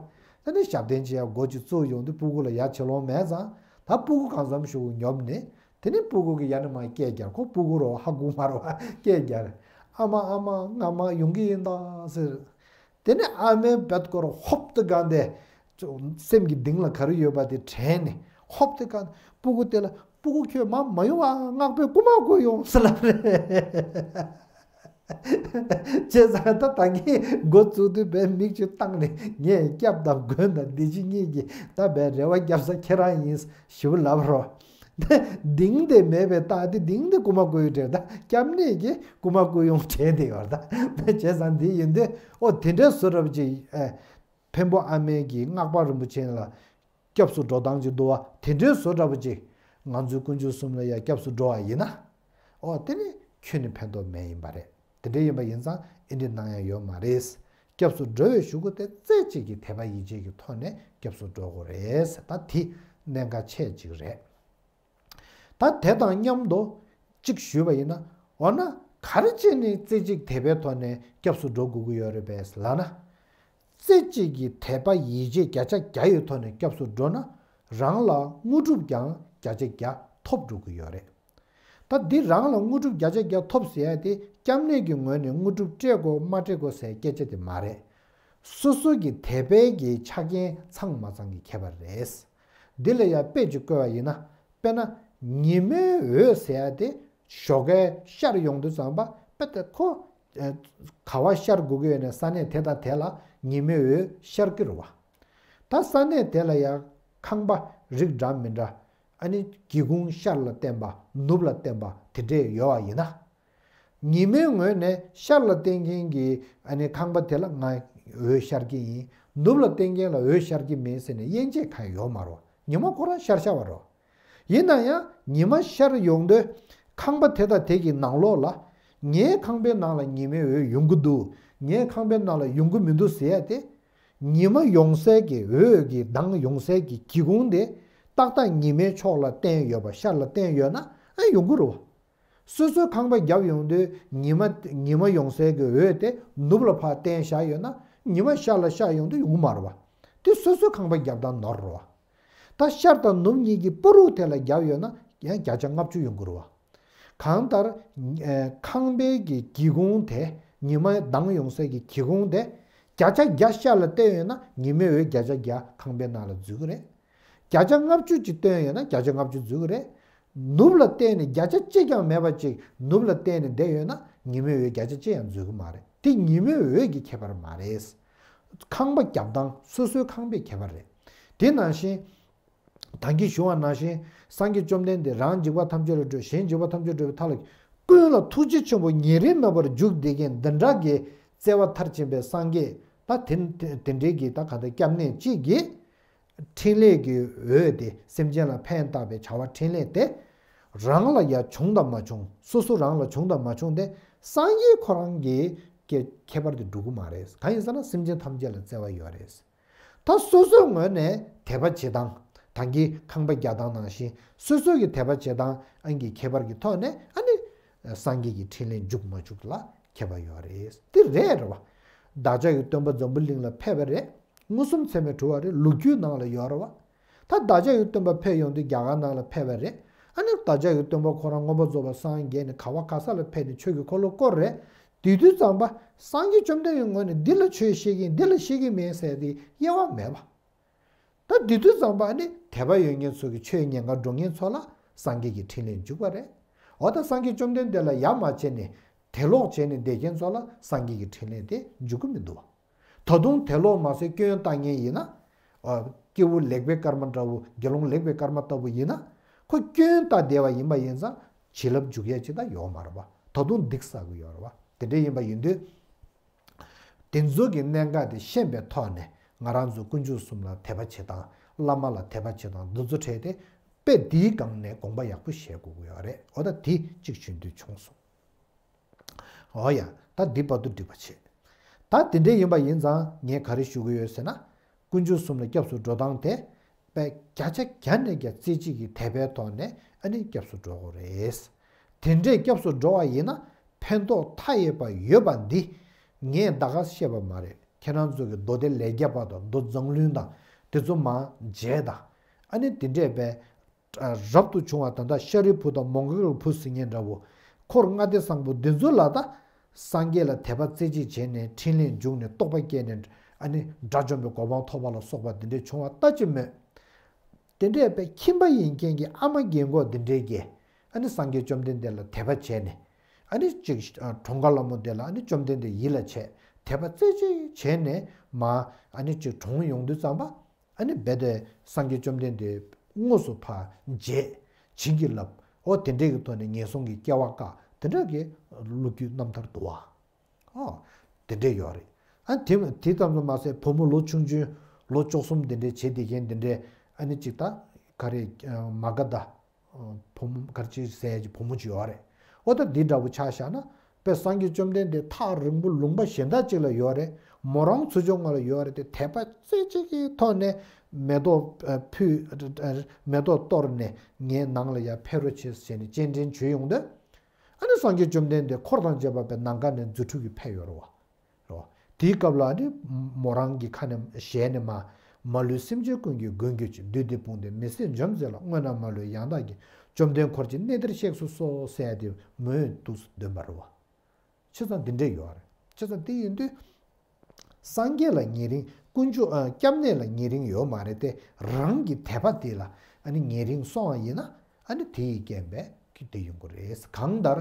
ཨ་ནི་ཞབས་བརྟན་བྱེད་ཡ་སྒོ་ཅིག་བཙུགས་ཡོང་དུས་སྤུ་གུ་ལ་ཡ་བྱེད་ལོང་མེད་ཙང་ད་སྤུ་གུ་གང་འཚམ་ཞིག་ཉོབ་ནས། དེ་ནས་སྤུ་གུ་གིས་ཡ་ནས་མར་སྐད་རྒྱག་ཁོ་སྤུ་གུ་རོ་ཧ་གོ་མ་རོ་སྐད་རྒྱག་ཨ་མ་ཨ་མ་ང་མ་ཡོང་གི་ཡིན་ད་ཟེར། དེ་ནས་ཨ་མའི་བེད་སྐོར་ཧོབ་ཏེ་གང་དེ། སེམས་ཀྱི་གཏིང་ལ་ག་རེ་ཡོད་པ་དེ་དྲན་ནས་ཧོབ་ཏེ་གང་སྤུ་གུ་དེ་ལ་སྤུ་གུ་ཁྱོད་མ་མ་ཡོང་ཨ། སྔགས་པས་རྐུ་མ་རྐུ་ཡོང་ཟེར་ལབ་རེད། བྱས་ཙང་ད་ད་ངས་འགོ་བཙུགས་དུས་བས་མིག་ཆུ་བཏང་ནས་ངས་སྐྱབས་དང་མགོན་དང་བདེ་སྐྱིད་གཉིས་ཀྱིས་ད་བས་རེ་བ་རྒྱབ་ས་ཁྱེད་རང་ཡིན་ཞེ་པོ་ལབ་རོགས། ད་གཏིང་དེ་མེད་པའི་རྟགས་དེ་གཏིང་དེ་རྐུ་མ་རྐུ་ཡོང་དྲན་ད་སྐྱབས་གནས་ཀྱིས་རྐུ་མ་རྐུ་ཡོང་དྲན་དེ་ཡོད་ད། བྱས་ཙང་འདི་ཡིན་དུས་ཨོ་དེ་འདྲའི་བཟོ་འདྲ་པོ་ཅིག་ཨེ། འཕན་པོ་ཨ་མས་ཀྱིས་སྔགས་པ་རིན་པོ་ཆེ་ལ་སྐྱབས་སུ་འགྲོ་སྟངས་ཅིག་འདུག་བ། དེ་འདྲའི་བཟོ་འདྲ་པོ་ཅིག་ང་ཚོའི་དཀོན་མཆོག་གསུམ་ལ་ཡང་སྐྱབས་སུ་འགྲོ་བ་ཡིན་ན། ཨོ་དེ་ནི་ཁྱོན་ནས་ཕན་ཐོགས་མེད་ཡིན་པ་རེད། དེ་འདྲ་ཡིན་པ་ཡིན་ཙང་ཨེ་འདྲ་གནང་ཡ་ཡོད་མ་རེད། སྐྱབས་སུ་འགྲོ་བའི་གཞུག་གུ་དེ་རྩེ་གཅིག་གི་དད་པ་ཡིད་ཆེས་ཀྱི་ཐོག་ནས་སྐྱབས་སུ་འགྲོ་དགོས་རེད། ད་དེ་གནད་འགག་ཆེ་གཅིག་རེད། ད་དེ་དང་མཉམ་དུ་གཅིག་ཞུས་པ་ཡིན་ན། འོ་ན་ག་རེ་བྱས་ནས་རྩེ་གཅིག་དད་པའི་ཐོག་ནས་སྐྱབས་སུ་འགྲོ་དགོས་ཀྱི་ཡོད་རེད་པས་ལབ་ན། རྩེ་གཅིག་གི་དད་པ་ཡིད་ཆེས་བརྒྱ་ཆ་བརྒྱ་ཡི་ཐོག་ནས་སྐྱབས་སུ་འགྲོ་ན། རང་ལ་དངོས་གྲུབ་ཀྱང་བརྒྱ་ཆ་བརྒྱ་ཐོབ་འགྲོ་གི་ཡོད་རེད། ད་འདི་རང་ལ་དངོས་གྲུབ་བརྒྱ་ཆ་བརྒྱ་ཐོབ་ཟེར་ཡ་དེ་སྐྱབས་གནས་ཀྱི་ངོས་ནས་དངོས་གྲུབ་སྤྲད་དགོས་མ་སྤྲད་དགོས་ཟེར་སྐད་ཆ་དེ་མ་རེད། སོ་སོ་གི་དད་པའི་གི་ཆ་རྐྱེན་ཚང་མ་ཚང་གི་ཁྱད་པར་རེད། འདི་ལ་ཡང་དཔེ་ཅིག་བཀོད་པ་ཡིན་ན། དཔེར་ན། ཉི་མའི་འོད་ཟེར་ཡ་དེ་ཞོགས་ཀའི་ཤར་ཡོང་དུས་ཙམ་པ་དཔེ་དེ་ཁོ། ཨེ། ག་བ་ཤར་དགོས་ཀྱི་ཡོད་ན་ས་གནས་དེ་དང་དེ་ལ་ཉི་མའི་འོད་ཤར་གྱི་རེད་བ། ད་ས་གནས་དེ་ལ་ཡང་ཁང་པ་རིགས་འདྲ་མི་འདྲ། ཨ་ནི་སྒེའུ་ཁུང་ཤར་ལ་བསྟན་པ་ནུབ་ལ་བསྟན་པ་དེ་འདྲས་ཡོད་པ་ཡིན་ན། ཉི་མའི་ངོས་ནས་ཤར་ལ་བསྟན་མཁན་གྱི་ཨ་ནི་ཁང་པ་དེ་ལ་ང་འོད་ཤར་གྱི་ཡིན། ནུབ་ལ་བསྟན་མཁན་ལ་འོད་ཤར་གྱི་མིན་ཟེར་ནས་དབྱེ་འབྱེད་གང་ཡོད་མ་རེད། ཉི་མ་ཁོ་རང་ཤར་ཤར་བ་རེད། ཡིན་ན་ཡང་ཉི་མ་ཤར་ཡོང་དུས་ཁང་པ་དེ་དང་དེ་གི་ནང་ལོགས་ལ། ངའི་ཁང་པའི་ནང་ལ་ཉི་མའི་འོད་ཡོང་གི་འདུག་ངའི་ཁང་པའི་ནང་ལ་ཡོང་གི་མི་འདུག་ཟེར་ཡ་དེ། ཉི་མ་ཡོང་སའི་གི་འོད་ཀྱི་མདངས་ཡོང་སའི་གི་སྒེའུ་ཁུང་དེ་ཏག་ཏག་ཉི་མའི་ཕྱོགས་ལ་བསྟན་ཡོད་པ་ཤར་ལ་བསྟན་ཡོད་ན་ཨ་ཡོང་གི་རེད་བ། སོ་སོའི་ཁང་པ་བརྒྱབ་ཡོང་དུས་ཉི་མ་ཉི་མ་ཡོང་སའི་གི་འོད་དེ་ནུབ་ལ་ཕར་བསྟན་བཞག་ཡོད་ན་ཉི་མ་ཤར་ལ་ཤར་ཡོང་དུས་ཡོང་གི་མ་རེད་བ། དེ་སོ་སོའི་ཁང་པ་བརྒྱབ་སྟངས་ནོར་རེད་བ། ད་ཤར་དང་ནུབ་གཉིས་ཀྱི་བར་དུ་དེ་ལ་བརྒྱབ་ཡོད་ན་ཡང་བརྒྱ་ཆ་ལྔ་བཅུ་ཡོང་གི་རེད་བ། གང་ལྟར། ཨེ། ཁང་པའི་གི་སྒེའུ་ཁུང་དེ་ཉི་མ་མདངས་ཡོང་སའི་གི་སྒེའུ་ཁུང་དེ་བརྒྱ་ཆ་བརྒྱ་ཤར་ལ་བལྟས་ཡོད་ན་ཉི་མའི་འོད་བརྒྱ་ཆ་བརྒྱ་ཁང་པའི་ནང་ལ་འཛུལ་གི་རེད། བརྒྱ་ཆ་ལྔ་བཅུ་ཅིག་བཏོན་ཡོད་ན་བརྒྱ་ཆ་ལྔ་བཅུ་འཛུལ་གི་རེད། ནུབ་ལ་བལྟས་ནས་བརྒྱ་ཆ་གཅིག་ཀྱང་མེད་པ་ཅིག་ནུབ་ལ་བལྟས་ནས་བསྡད་ཡོད་ན་ཉི་མའི་འོད་བརྒྱ་ཆ་གཅིག་ཡང་འཛུལ་གི་མ་རེད། དེ་ཉི་མའི་འོད་ཀྱི་ཁྱད་པར་མ་རེད། ཁང་པ་རྒྱབ་སྟངས་སོ་སོའི་ཁང་པའི་ཁྱད་པར་རེད། དེ་ནང་བཞིན། ད་གིན་ཞུ་བ་ནང་བཞིན་སངས་རྒྱས་བཅོམ་ལྡན་འདས་རང་འཇིགས་པ་ཐམས་ཅད་ལས་སྒྲོལ་གཞན་འཇིགས་པ་ཐམས་ཅད་སྒྲོལ་བའི་མཐའ་ལ། ཀུན་ལ་ཐུགས་རྗེ་ཆེན་པོ་ཉེ་རིང་མེད་པར་འཇུག་བདེ་མཁན་འདི་འདྲ་གི་ བརྩེ་བ་མཐར་ཕྱིན་པའི་སངས་རྒྱས་ད་དེ་དེ་དེ་འདྲའི་གི་ད་ག་ད་སྐྱབས་གནས་གཅིག་གིས་འཕྲིན་ལས་ཀྱི་འོད་དེ་སེམས་ཅན་ལ་ཕན་བཏགས་པའི་བྱ་བ་འཕྲིན་ལས་དེ་རང་ལ་ཡང་བྱུང་དང་མ་བྱུང་སོ་སོ་རང་ལ་བྱུང་དང་མ་བྱུང་དེ་སངས་རྒྱས་ཁོ་རང་གི་ཁྱད་པར་དེ་འགྲོ་གི་མ་རེད། གང་ཡིན་ཟེར་ན་སེམས་ཅན་ཐམས་ཅད་ལ་བརྩེ་བ་ཡོད་རེད། ད་སོ་སོའི་ངོས་ནས་དད་པ་བྱེད་སྟངས་ད་གིན་ཁང་པ་རྒྱག་སྟངས་ནང་བཞིན་སོ་སོ་གི་དད་པ་བྱེད་སྟངས་ཨང་གི་ཁྱད་པར་གྱི་ཐོག་ནས་ཨ་ནི་སངས་རྒྱས་ཀྱི་འཕྲིན་ལས་འཇུག་མ་འཇུག་ལ་ཁྱད་པར་ཡོད་རེད། དེ་རེད་རེད་བ། བདག་ཅག་གི་སྟོན་པ་འཛམ་བུ་གླིང་ལ་ཕེབས་པ་རེད། མངོན་སུམ་ཚད་མས་གྲུབ་པ་རེད། ལོ་རྒྱུས་ནང་ལ་ཡོད་རེད་བ། ད་བདག་ཅག་གི་སྟོན་པ་ཕེབས་ཡོང་དུས་རྒྱ་གར་ནང་ལ་ཕེབས་པ་རེད། ཨ་ནི་བདག་ཅག་གི་སྟོན་པ་ཁོ་རང་མངོན་པར་རྫོགས་པར་སངས་རྒྱས་ནས་ག་བ་ག་ས་ལ་ཕེབས་ནས་ཆོས་ཀྱི་འཁོར་ལོ་བསྐོར་རེད། དེ་དུས་ཙམ་པ་སངས་རྒྱས་བཅོམ་ལྡན་གྱི་ངོས་ནས་འདི་ལ་ཆོས་བཤད་ཀྱི་ཡིན་འདི་ལ་བཤད་ཀྱི་མིན་ཟེར་ཏེ་དབྱེ་བ་མེད་པ། ད་དེ་དུས་ཙམ་པ་ནི་དད་པ་ཡོད་མཁན་ཚོ་གི་ཆོས་ཉན་ག་འགྲོ་མཁན་ཚོ་ལ་སངས་རྒྱས་ཀྱི་འཕྲིན་ལས་འཇུག་པ་རེད། འོ་ད་སངས་རྒྱས་བཅོམ་ལྡན་འདས་ལ་ཡ་མ་བྱས་ནས་དད་ལོག་བྱས་ནས་བསྡད་མཁན་ཚོ་ལ་སངས་རྒྱས་ཀྱི་འཕྲིན་ལས་དེ་འཇུག་གི་མི་འདུག་བ། ད་དུང་དད་ལོག་མ་ཟད་སྐྱོན་བཏགས་མཁན་ཡིན་ན། ཨ། སྐྱེ་བོ་ལེགས་པའི་སྐར་མ་འདྲ་བོ་དགེ་སློང་ལེགས་པའི་སྐར་མ་ལྟ་བུ་ཡིན་ན། ཁོ་སྐྱོན་བཏགས་བསྡད་པ་ཡིན་པ་ཡིན་ཙང་བྱིན་རླབས་འཇུག་ཡས་ཅིག་ད་ཡོད་མ་རེད་བ། ད་དུང་སྡིག་བསགས་ཀྱི་ཡོད་རེད་བ། དེ་འདྲ་ཡིན་པ་ཡིན་དུས། དེ་ཚོ་གི་གནད་འགག་དེ་ཤེས་པའི་ཐོག་ནས་ང་རང་ཚོ་དཀོན་མཆོག་གསུམ་ལ་དད་པ་བྱེད་སྟངས་བླ་མ་ལ་དད་པ་བྱེད་སྟངས་འདི་ཚོ་འཕྲད་དེ་དཔེ་འདིའི་སྒང་ནས་དགོངས་པ་ཡག་པོ་བཞེས་དགོས་ཀྱི་ཡོད་རེད། འོ་ད་དེ་གཅིག་ཞུ་འདོད་བྱུང་སོང་། འོ་ཡ། ད་འདི་བར་དུ་འགྲིག་པ་བྱེད། ད་དེ་འདྲ་ཡིན་པ་ཡིན་ཙང་ངས་ག་རེ་ཞུ་གི་ཡོད་ཟེར་ན། དཀོན་མཆོག་གསུམ་ལ་སྐྱབས་སུ་འགྲོ་སྟངས་དེ། དཔེ་བརྒྱ་ཆ་བརྒྱ་ནས་བརྒྱ་རྩེ་གཅིག་གི་དད་པའི་ཐོག་ནས་ཨ་ནི་སྐྱབས་སུ་འགྲོ་དགོས་རེད། དེ་འདྲས་སྐྱབས་སུ་འགྲོ་བ་ཡིན་ན་ཕན་ཐོགས་མཐའ་ཡས་པ་ཡོད་པ་འདི་ངས་ད་ག་བཤད་པ་མ་རེད། ཁྱེད་རང་ཚོ་གི་མདོ་སྡེ་ལས་བརྒྱ་པ་དང་མདོ་མཛངས་བླུན་དང་དེ་ཚོ་མར་མཇལ་དང་། ཨ་ནི་དེ་འདྲས་དཔེ། རབ་ཏུ་བྱུང་བ་ད་ལྟ་ཤཱ་རིའི་བུ་དང་མོའུ་འགལ་གྱི་བུ་ཟེར་མཁན་འདྲ་བོ། འཁོར་ལྔ་སྡེ་བཟང་པོ་འདི་ཚོ་ལ་ད། སངས་རྒྱས་ལ་དད་པ་རྩེ་གཅིག་བྱས་ནས་འཕྲིན་ལས་འཇུག་ནས་རྟོགས་པ་སྐྱེས་ནས་ཨ་ནི་དགྲ་བཅོམ་པའི་གོ་འཕང་ཐོབ་པ་ལ་སོགས་པ་འདི་འདྲས་བྱུང་བ་ལྟ་ཅི་སྨོས། དེ་འདྲས་པའི་ཁྱིམ་པ་ཡིན་མཁན་གྱི་ཨ་མ་རྒན་གོག་འདི་འདྲས་ཀྱིས་ཨ་ནི་སངས་རྒྱས་བཅོམ་ལྡན་འདས་ལ་དད་པ་བྱས་ནས་ཨ་ནི་ཅིག་གྲོངས་ཁ་ལ་མོ་དེ་ལ་ཨ་ནི་བཅོམ་ལྡན་འདས་ཡིད་ལ་བྱས་དད་པ་རྩེ་གཅིག་བྱས་ནས་མ་ཨ་ནི་ཅིག་གྲོངས་ཡོང་དུས་ཙམ་པ། ཨ་ནི་རྦད་དེ་སངས་རྒྱས་བཅོམ་ལྡན་འདས་དངོས་སུ་ཕར་མཇལ། བྱིན་གྱིས་བརླབས། འོ་དེ་འདྲས་ཀྱི་ཐོག་ནས་ངན་སོང་གི་སྐྱེ་བ་བཀག་དེ་འདྲ་གི་ལོ་རྒྱུས་རྣམ་ཐར་འདུག་བ། ཨོ། དེ་འདྲས་ཡོད་རེད། ཨ་དེ་དེ་ཙམ་དུ་མ་ཟད་བུ་མོ་ལོ་ཆུང་ཆུང་ལོ་བཅུ་གསུམ་དེ་འདྲས་བྱེད་བསྡད་མཁན་དེ་འདྲས་ཨ་ནི་ཅིག་ད་ག་རེ་མ་ག་ད། བུ་མོ་གར་ཅིག་ཟེར་གྱི་བུ་མོ་ཅིག་ཡོད་རེད། ཨོ་ད་འདི་འདྲ་བོ་ཆ་བཞག་ན། དཔེ་སངས་རྒྱས་བཅོམ་ལྡན་འདས་ཐག་རིང་པོ་ལུང་པ་གཞན་དག་ཅིག་ལ་ཡོད་རེད། མོ་རང་ཚུར་ཕྱོགས་ང་ལ་ཡོད་རེད་དེ་དད་པ་རྩེ་གཅིག་གི་ཐོག་ནས་མེ་ཏོག་ཕུལ། མེ་ཏོག་གཏོར་ནས་ངའི་ནང་ལ་ཡར་ཕེབས་རོགས་བྱེད་ཟེར་ནས་སྤྱན་འདྲེན་བྱོས་ཡོང་དུས། ཨ་ནི་སངས་རྒྱས་བཅོམ་ལྡན་འདས་འཁོར་དང་བཅས་པ་དཔེ་ནམ་མཁའ་ནས་རྫུ་འཕྲུལ་གྱིས་ཕེབས་ཡོད་རེད་བ། རོ། དེའི་སྐབས་ལ་ནི་མོ་རང་གི་ཁ་ནས་ཞལ་ནས་མ། མ་ལུས་སེམས་ཅན་ཀུན་གྱི་མགོན་གྱུར་ཅིང་། བདུད་སྡེ་དཔུང་འདུལ་མི་བསད་འཇོམས་མཛད་ལ། དངོས་རྣམས་མ་ལུས་ཡང་དག་གི། བཅོམ་ལྡན་འཁོར་བཅས་གནས་འདིར་གཤེགས་སུ་གསོལ་ཟེར་ཏེ་མོས་འདུག་འདོན་པ་རེད་བ། བྱས་ཙང་འདི་འདྲས་ཡོད་རེད། བྱས་ཙང་འདི་ཡིན་དུས། སངས་རྒྱས་ལ་ཉེ་རིང་དཀོན་མཆོག་ཨ། སྐྱབས་གནས་ལ་ཉེ་རིང་ཡོད་མ་རེད་དེ་རང་གི་དད་པ་དེ་ལ་ཨ་ནི་ཉེ་རིང་སོང་བ་ཡིན་ན་ཨ་ནི་དེ་ཡི་རྐྱེན་པས་དེ་ཡོང་གི་རེད། གང་ལྟར་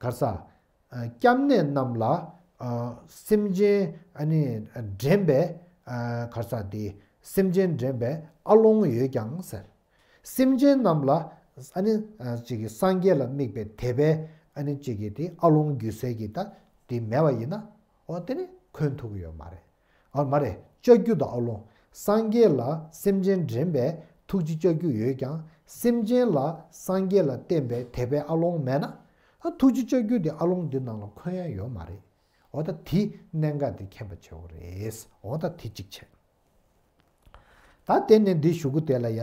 ག་ས། སྐྱབས་གནས་རྣམས་ལ། སེམས་ཅན་ཨ་ནི་འདྲེན་པའི། ག་ས་དེ། སེམས་ཅན་འདྲེན་པའི་ཨ་ལོང་ཡོད་ཀྱང་ཟེར། སེམས་ཅན་རྣམས་ལ་ཨ་ནི་ཅིག་གི་སངས་རྒྱས་ལ་དམིགས་པའི་དད་པའི་ཨ་ནི་ཅིག་གི་དེ་ཨ་ལོང་རྒྱུ་ཟས་ཀྱི་ད་དེ་མེད་པ་ཡིན་ན། འོ་དེ་ནི་འཁོན་ཐུབ་ཀྱི་ཡོད་མ་རེད། ཨ་མ་རེད། ལྕགས་ཀྱུ་དང་ཨ་ལོང་། སངས་རྒྱས་ལ་སེམས་ཅན་འདྲེན་པའི་ཐུགས་རྗེ་ལྕགས་ཀྱུ་ཡོད་ཀྱང་སེམས་ཅན་ལ་སངས་རྒྱས་ལ་བརྟེན་པའི་དད་པའི་ཨ་ལོང་མེད་ན། ཨ་ཐུགས་རྗེ་ལྕགས་ཀྱུ་དེ་ཨ་ལོང་འདི་ནང་ལ་འཁོན་ཡ་ཡོད་མ་རེད། འོ་ད་དེ་གནད་འགག་དེ་མཁྱེན་པ་བྱེད་དགོས་རེད། འོ་ད་དེ་གཅིག་བྱས། ད་དེ་ནས་འདི་ཞུ་གུ་དེ་ལ་ཡ།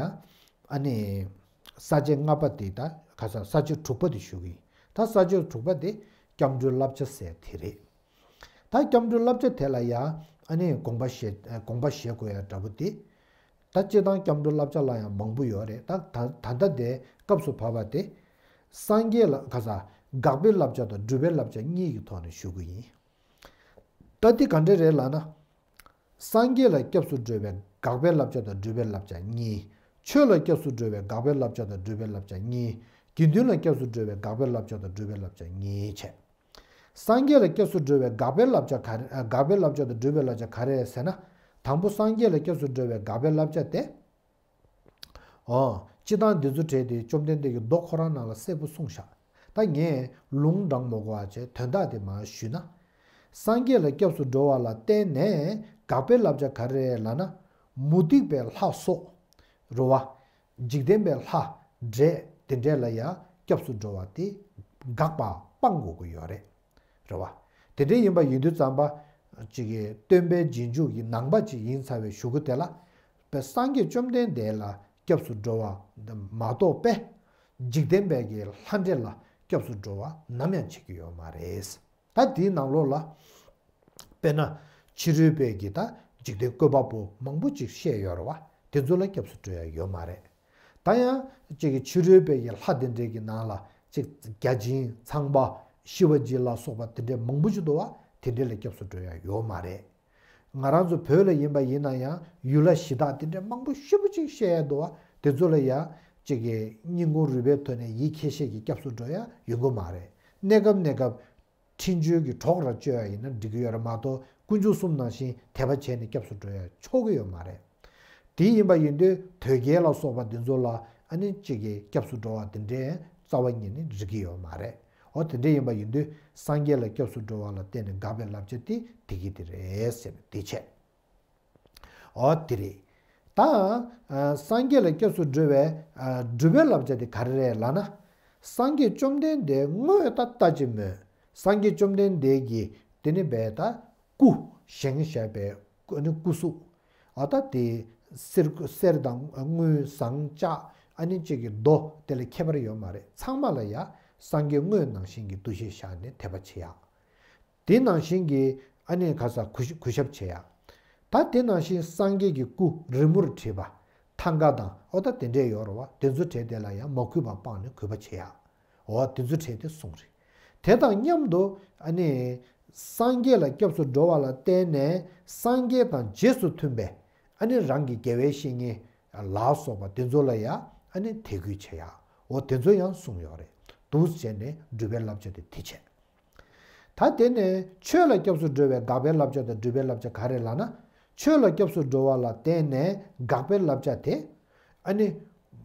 ཨ་ནི། ས་བཅད་ལྔ་པ་དེ་ད་ག་ས་ས་བཅད་དྲུག་པ་དེ་ཞུ་གི་ཡིན། ད་ས་བཅད་དྲུག་པ་དེ་སྐྱབས་འགྲོའི་བསླབ་བྱ་ཟེར་དེ་རེད། ད་སྐྱབས་འགྲོའི་བསླབ་བྱ་དེ་ལ་ཡ། ཨ་ནི་དགོངས་པ་བཞེས་དགོངས་པ་བཞེས་དགོས་ཡ་འདྲ་པོ་དེ། ད་སྤྱིར་བཏང་སྐྱབས་འགྲོའི་བསླབ་བྱ་ལ་ཡང་མང་པོ་ཡོད་རེད། ད་ད་ད་ལྟ་དེ་སྐབས་སུ་བབ་པ་དེ། སངས་རྒྱས་ལ་ག་ས་དགག་པའི་བསླབ་བྱ་དང་སྒྲུབ་པའི་བསླབ་བྱ་གཉིས་ཀྱི་ཐོག་ནས་ཞུ་གི་ཡིན། ད་འདི་ག་འདྲ་རེད་ལབ་ན། སངས་རྒྱས་ལ་སྐྱབས་སུ་འགྲོ་བའི་དགག་པའི་བསླབ་བྱ་དང་སྒྲུབ་པའི་བསླབ་བྱ་གཉིས། ཆོས་ལ་སྐྱབས་སུ་འགྲོ་བའི་དགག་པའི་བསླབ་བྱ་དང་སྒྲུབ་པའི་བསླབ་བྱ་གཉིས། དགེ་འདུན་ལ་སྐྱབས་སུ་འགྲོ་བའི་དགག་པའི་བསླབ་བྱ་དང་སྒྲུབ་པའི་བསླབ་བྱ་གཉིས་བྱས། སངས་རྒྱས་ལ་སྐྱབས་སུ་འགྲོ་བའི་དགག་པའི་བསླབ་བྱ་ག་རེ། དགག་པའི་བསླབ་བྱ་དང་སྒྲུབ་པའི་བསླབ་བྱ་ག་རེ་རེད་ཟེར་ན། དང་པོ་སངས་རྒྱས་ལ་སྐྱབས་སུ་འགྲོ་བའི་དགག་པའི་བསླབ་བྱ་དེ། འོ། སྤྱིར་བཏང་འདི་ཚོ་བྲིས་ཏེ་བཅོམ་ལྡན་འདས་ཀྱིས་མདོ་ཁོ་རང་ནང་ལ་གསལ་པོ་གསུངས་བཞག་ད་ངས་ལུང་དྲངས་མ་དགོས་པ་བྱས་དོན་དག་དེ་མར་ཞུས་ན། སངས་རྒྱས་ལ་སྐྱབས་སུ་འགྲོ་བ་ལ་བརྟེན་ནས་དགག་པའི་བསླབ་བྱ་ག་རེ་རེད་ལབ་ན། མུ་སྟེགས་པའི་ལྷ་སོགས་རེད་བ། འཇིག་རྟེན་པའི་ལྷ་འདྲེ་དེ་འདྲས་ལ་ཡང་སྐྱབས་སུ་འགྲོ་བ་དེ་དགག་པ་སྤང་དགོས་ཀྱི་ཡོད་རེད། རེད་བ། དེ་འདྲ་ཡིན་པ་ཡིན་དུས་ཙམ་པ། ཅིག་གི་སྟོན་པའི་རྗེས་འཇུག་གི་ནང་པ་ཅིག་ཡིན་ཚར་བའི་གཞུག་གུ་དེ་ལ། དཔེ་སངས་རྒྱས་བཅོམ་ལྡན་འདས་ལ་སྐྱབས་སུ་འགྲོ་བ་མ་གཏོགས་པས། འཇིག་རྟེན་པའི་གི་ལྷ་འདྲེ་ལ་སྐྱབས་སུ་འགྲོ་བ་ནམ་ཡང་བྱེད་ཀྱི་ཡོད་མ་རེད། ད་དེའི་ནང་ལོགས་ལ། དཔེར་ན། ཕྱི་རོལ་པའི་གི་ད་འཇིག་རྟེན་བཀོད་པ་པོ་མང་པོ་ཅིག་བཤད་ཡོད་རེད་བ། དེ་ཚོ་ལ་སྐྱབས་སུ་འགྲོ་ཡ་ཡོད་མ་རེད། ད་ཡང་ཅིག་གི་ཕྱི་རོལ་པའི་གི་ལྷ་དེ་འདྲའི་གི་ནང་ལ་ཅིག་བརྒྱ་བྱིན་ཚངས་པ་ཤི་བ་རྗེ་ལ་སོགས་པ་དེ་འདྲའི་མང་པོ་ཞིག་འདུག་བ། དེ་འདྲའི་ལ་སྐྱབས་སུ་འགྲོ་ཡ་ཡོད་མ་རེད། ང་རང་ཚོ་བོད་ལ་ཡིན་པ་ཡིན་ན་ཡང་ཡུལ་ལྷ་གཞི་བདག་དེ་འདྲའི་མང་པོ་ཞེ་པོ་ཅིག་བཤད་ཡ་འདུག་བ། དེ་ཚོ་ལ་ཡང་ཅིག་གི་སྙིང་ཁུང་རུས་པའི་ཐོག་ནས་ཡིད་ཁྱེད་ཤེས་ཀྱི་སྐྱབས་སུ་འགྲོ་ཡ་ཡོང་གི་མ་རེད། གནས་སྐབས་གནས་སྐབས། འཕྲིན་བཅོལ་གྱི་གྲོགས་ར་བཅོལ་ཡ་ཡིན་ན་འགྲིག་གི་ཡོད་རེད་མ་གཏོགས། དཀོན་མཆོག་གསུམ་ནང་བཞིན་དད་པ་བྱས་ནས་སྐྱབས་སུ་འགྲོ་ཡ་ཆོག་གི་ཡོད་མ་རེད། དེ་ཡིན་པ་ཡིན་དུས་དོལ་རྒྱལ་ལ་སོགས་པ་འདི་ཚོ་ལ་ཨ་ནི་གཅིག་གིས་སྐྱབས་སུ་འགྲོ་བ་དེ་འདྲའི་རྩ་བ་ཉིད་ནས་འགྲིག་གི་ཡོད་མ་རེད། འོ་དེ་འདྲ་ཡིན་པ་ཡིན་དུས་སངས་རྒྱས་ལ་སྐྱབས་སུ་འགྲོ་བ་ལ་བརྟེན་ནས་དགག་པའི་བསླབ་བྱ་དེ་དེ་གི་དེ་རེད་ཟེར་ནས་དེ་བྱས། འོ་དེ་རེད། ད། ཨ། སངས་རྒྱས་ལ་སྐྱབས་སུ་འགྲོ་བའི། ཨ། སྒྲུབ་པའི་བསླབ་བྱ་དེ་ག་རེ་རེད་ལབ་ན། སངས་རྒྱས་བཅོམ་ལྡན་འདས་དངོས་ད་ལྟ་ཅི་སྨོས། སངས་རྒྱས་བཅོམ་ལྡན་འདས་ཀྱིས་དེ་ནི་བས་ད་སྐུ་བཞེངས་བཞག་པའི་སྐུ་ནི་སྐུ་གཟུགས། ཨ། ད་དེ་གསེར་གསེར་དང་དངུལ་ཟངས་ལྕགས་ཨ་ནི་གཅིག་གི་རྡོ་དེ་ལ་ཁྱད་པར་ཡོད་མ་རེད། ཚང་མ་ལ་ཡ་སངས་རྒྱས་དངོས་ནང་བཞིན་གྱི་འདུ་ཤེས་བཞག་ནས་དད་པ་བྱེད་ཡ། དེ་ནང་བཞིན་གྱི་ཨ་ནི་ག་ས་གུས་གུས་ཞབས་བྱེད་ཡ། ད་དེ་ནང་བཞིན་སངས་རྒྱས་ཀྱི་སྐུ་རི་མོར་བྲིས་པ། ཐང་ག་དང་ཨོ་ད་དེ་འདྲས་ཡོད་རེད་བ། དེ་ཚོ་བྲིས་དེ་ལ་ཡང་མ་གུས་པ་སྤངས་ནས་གུས་པ་བྱེད་ཡ། འོ་དེ་ཚོ་བྲིས་དེ་གསུངས་རེད། དེ་དང་མཉམ་དུ་ཨ་ནི་སངས་རྒྱས་ལ་སྐྱབས་སུ་འགྲོ་བ་ལ་བརྟེན་ནས་སངས་རྒྱས་དང་རྗེས་སུ་མཐུན་པའི་ཨ་ནི་རང་གི་དགེ་བའི་བཤེས་གཉེན་ལ་སོགས་པ་དེ་ཚོ་ལ་ཡང་ཨ་ནི་དད་གུས་བྱེད་ཡ། འོ་དེ་ཚོ་ཡང་གསུངས་ཡོད་རེད། འདུག་བྱས་ནས་སྒྲུབ་པའི་བསླབ་བྱ་དེ་དེ་བྱས། ད་དེ་ནས་ཆོས་ལ་སྐྱབས་སུ་འགྲོ་བའི་དགག་པའི་བསླབ་བྱ་དང་སྒྲུབ་པའི་བསླབ་བྱ་ག་རེ་ལབ་ན། ཆོས་ལ་སྐྱབས་སུ་འགྲོ་བ་ལ་བརྟེན་ནས་དགག་པའི་བསླབ་བྱ་དེ། ཨ་ནི།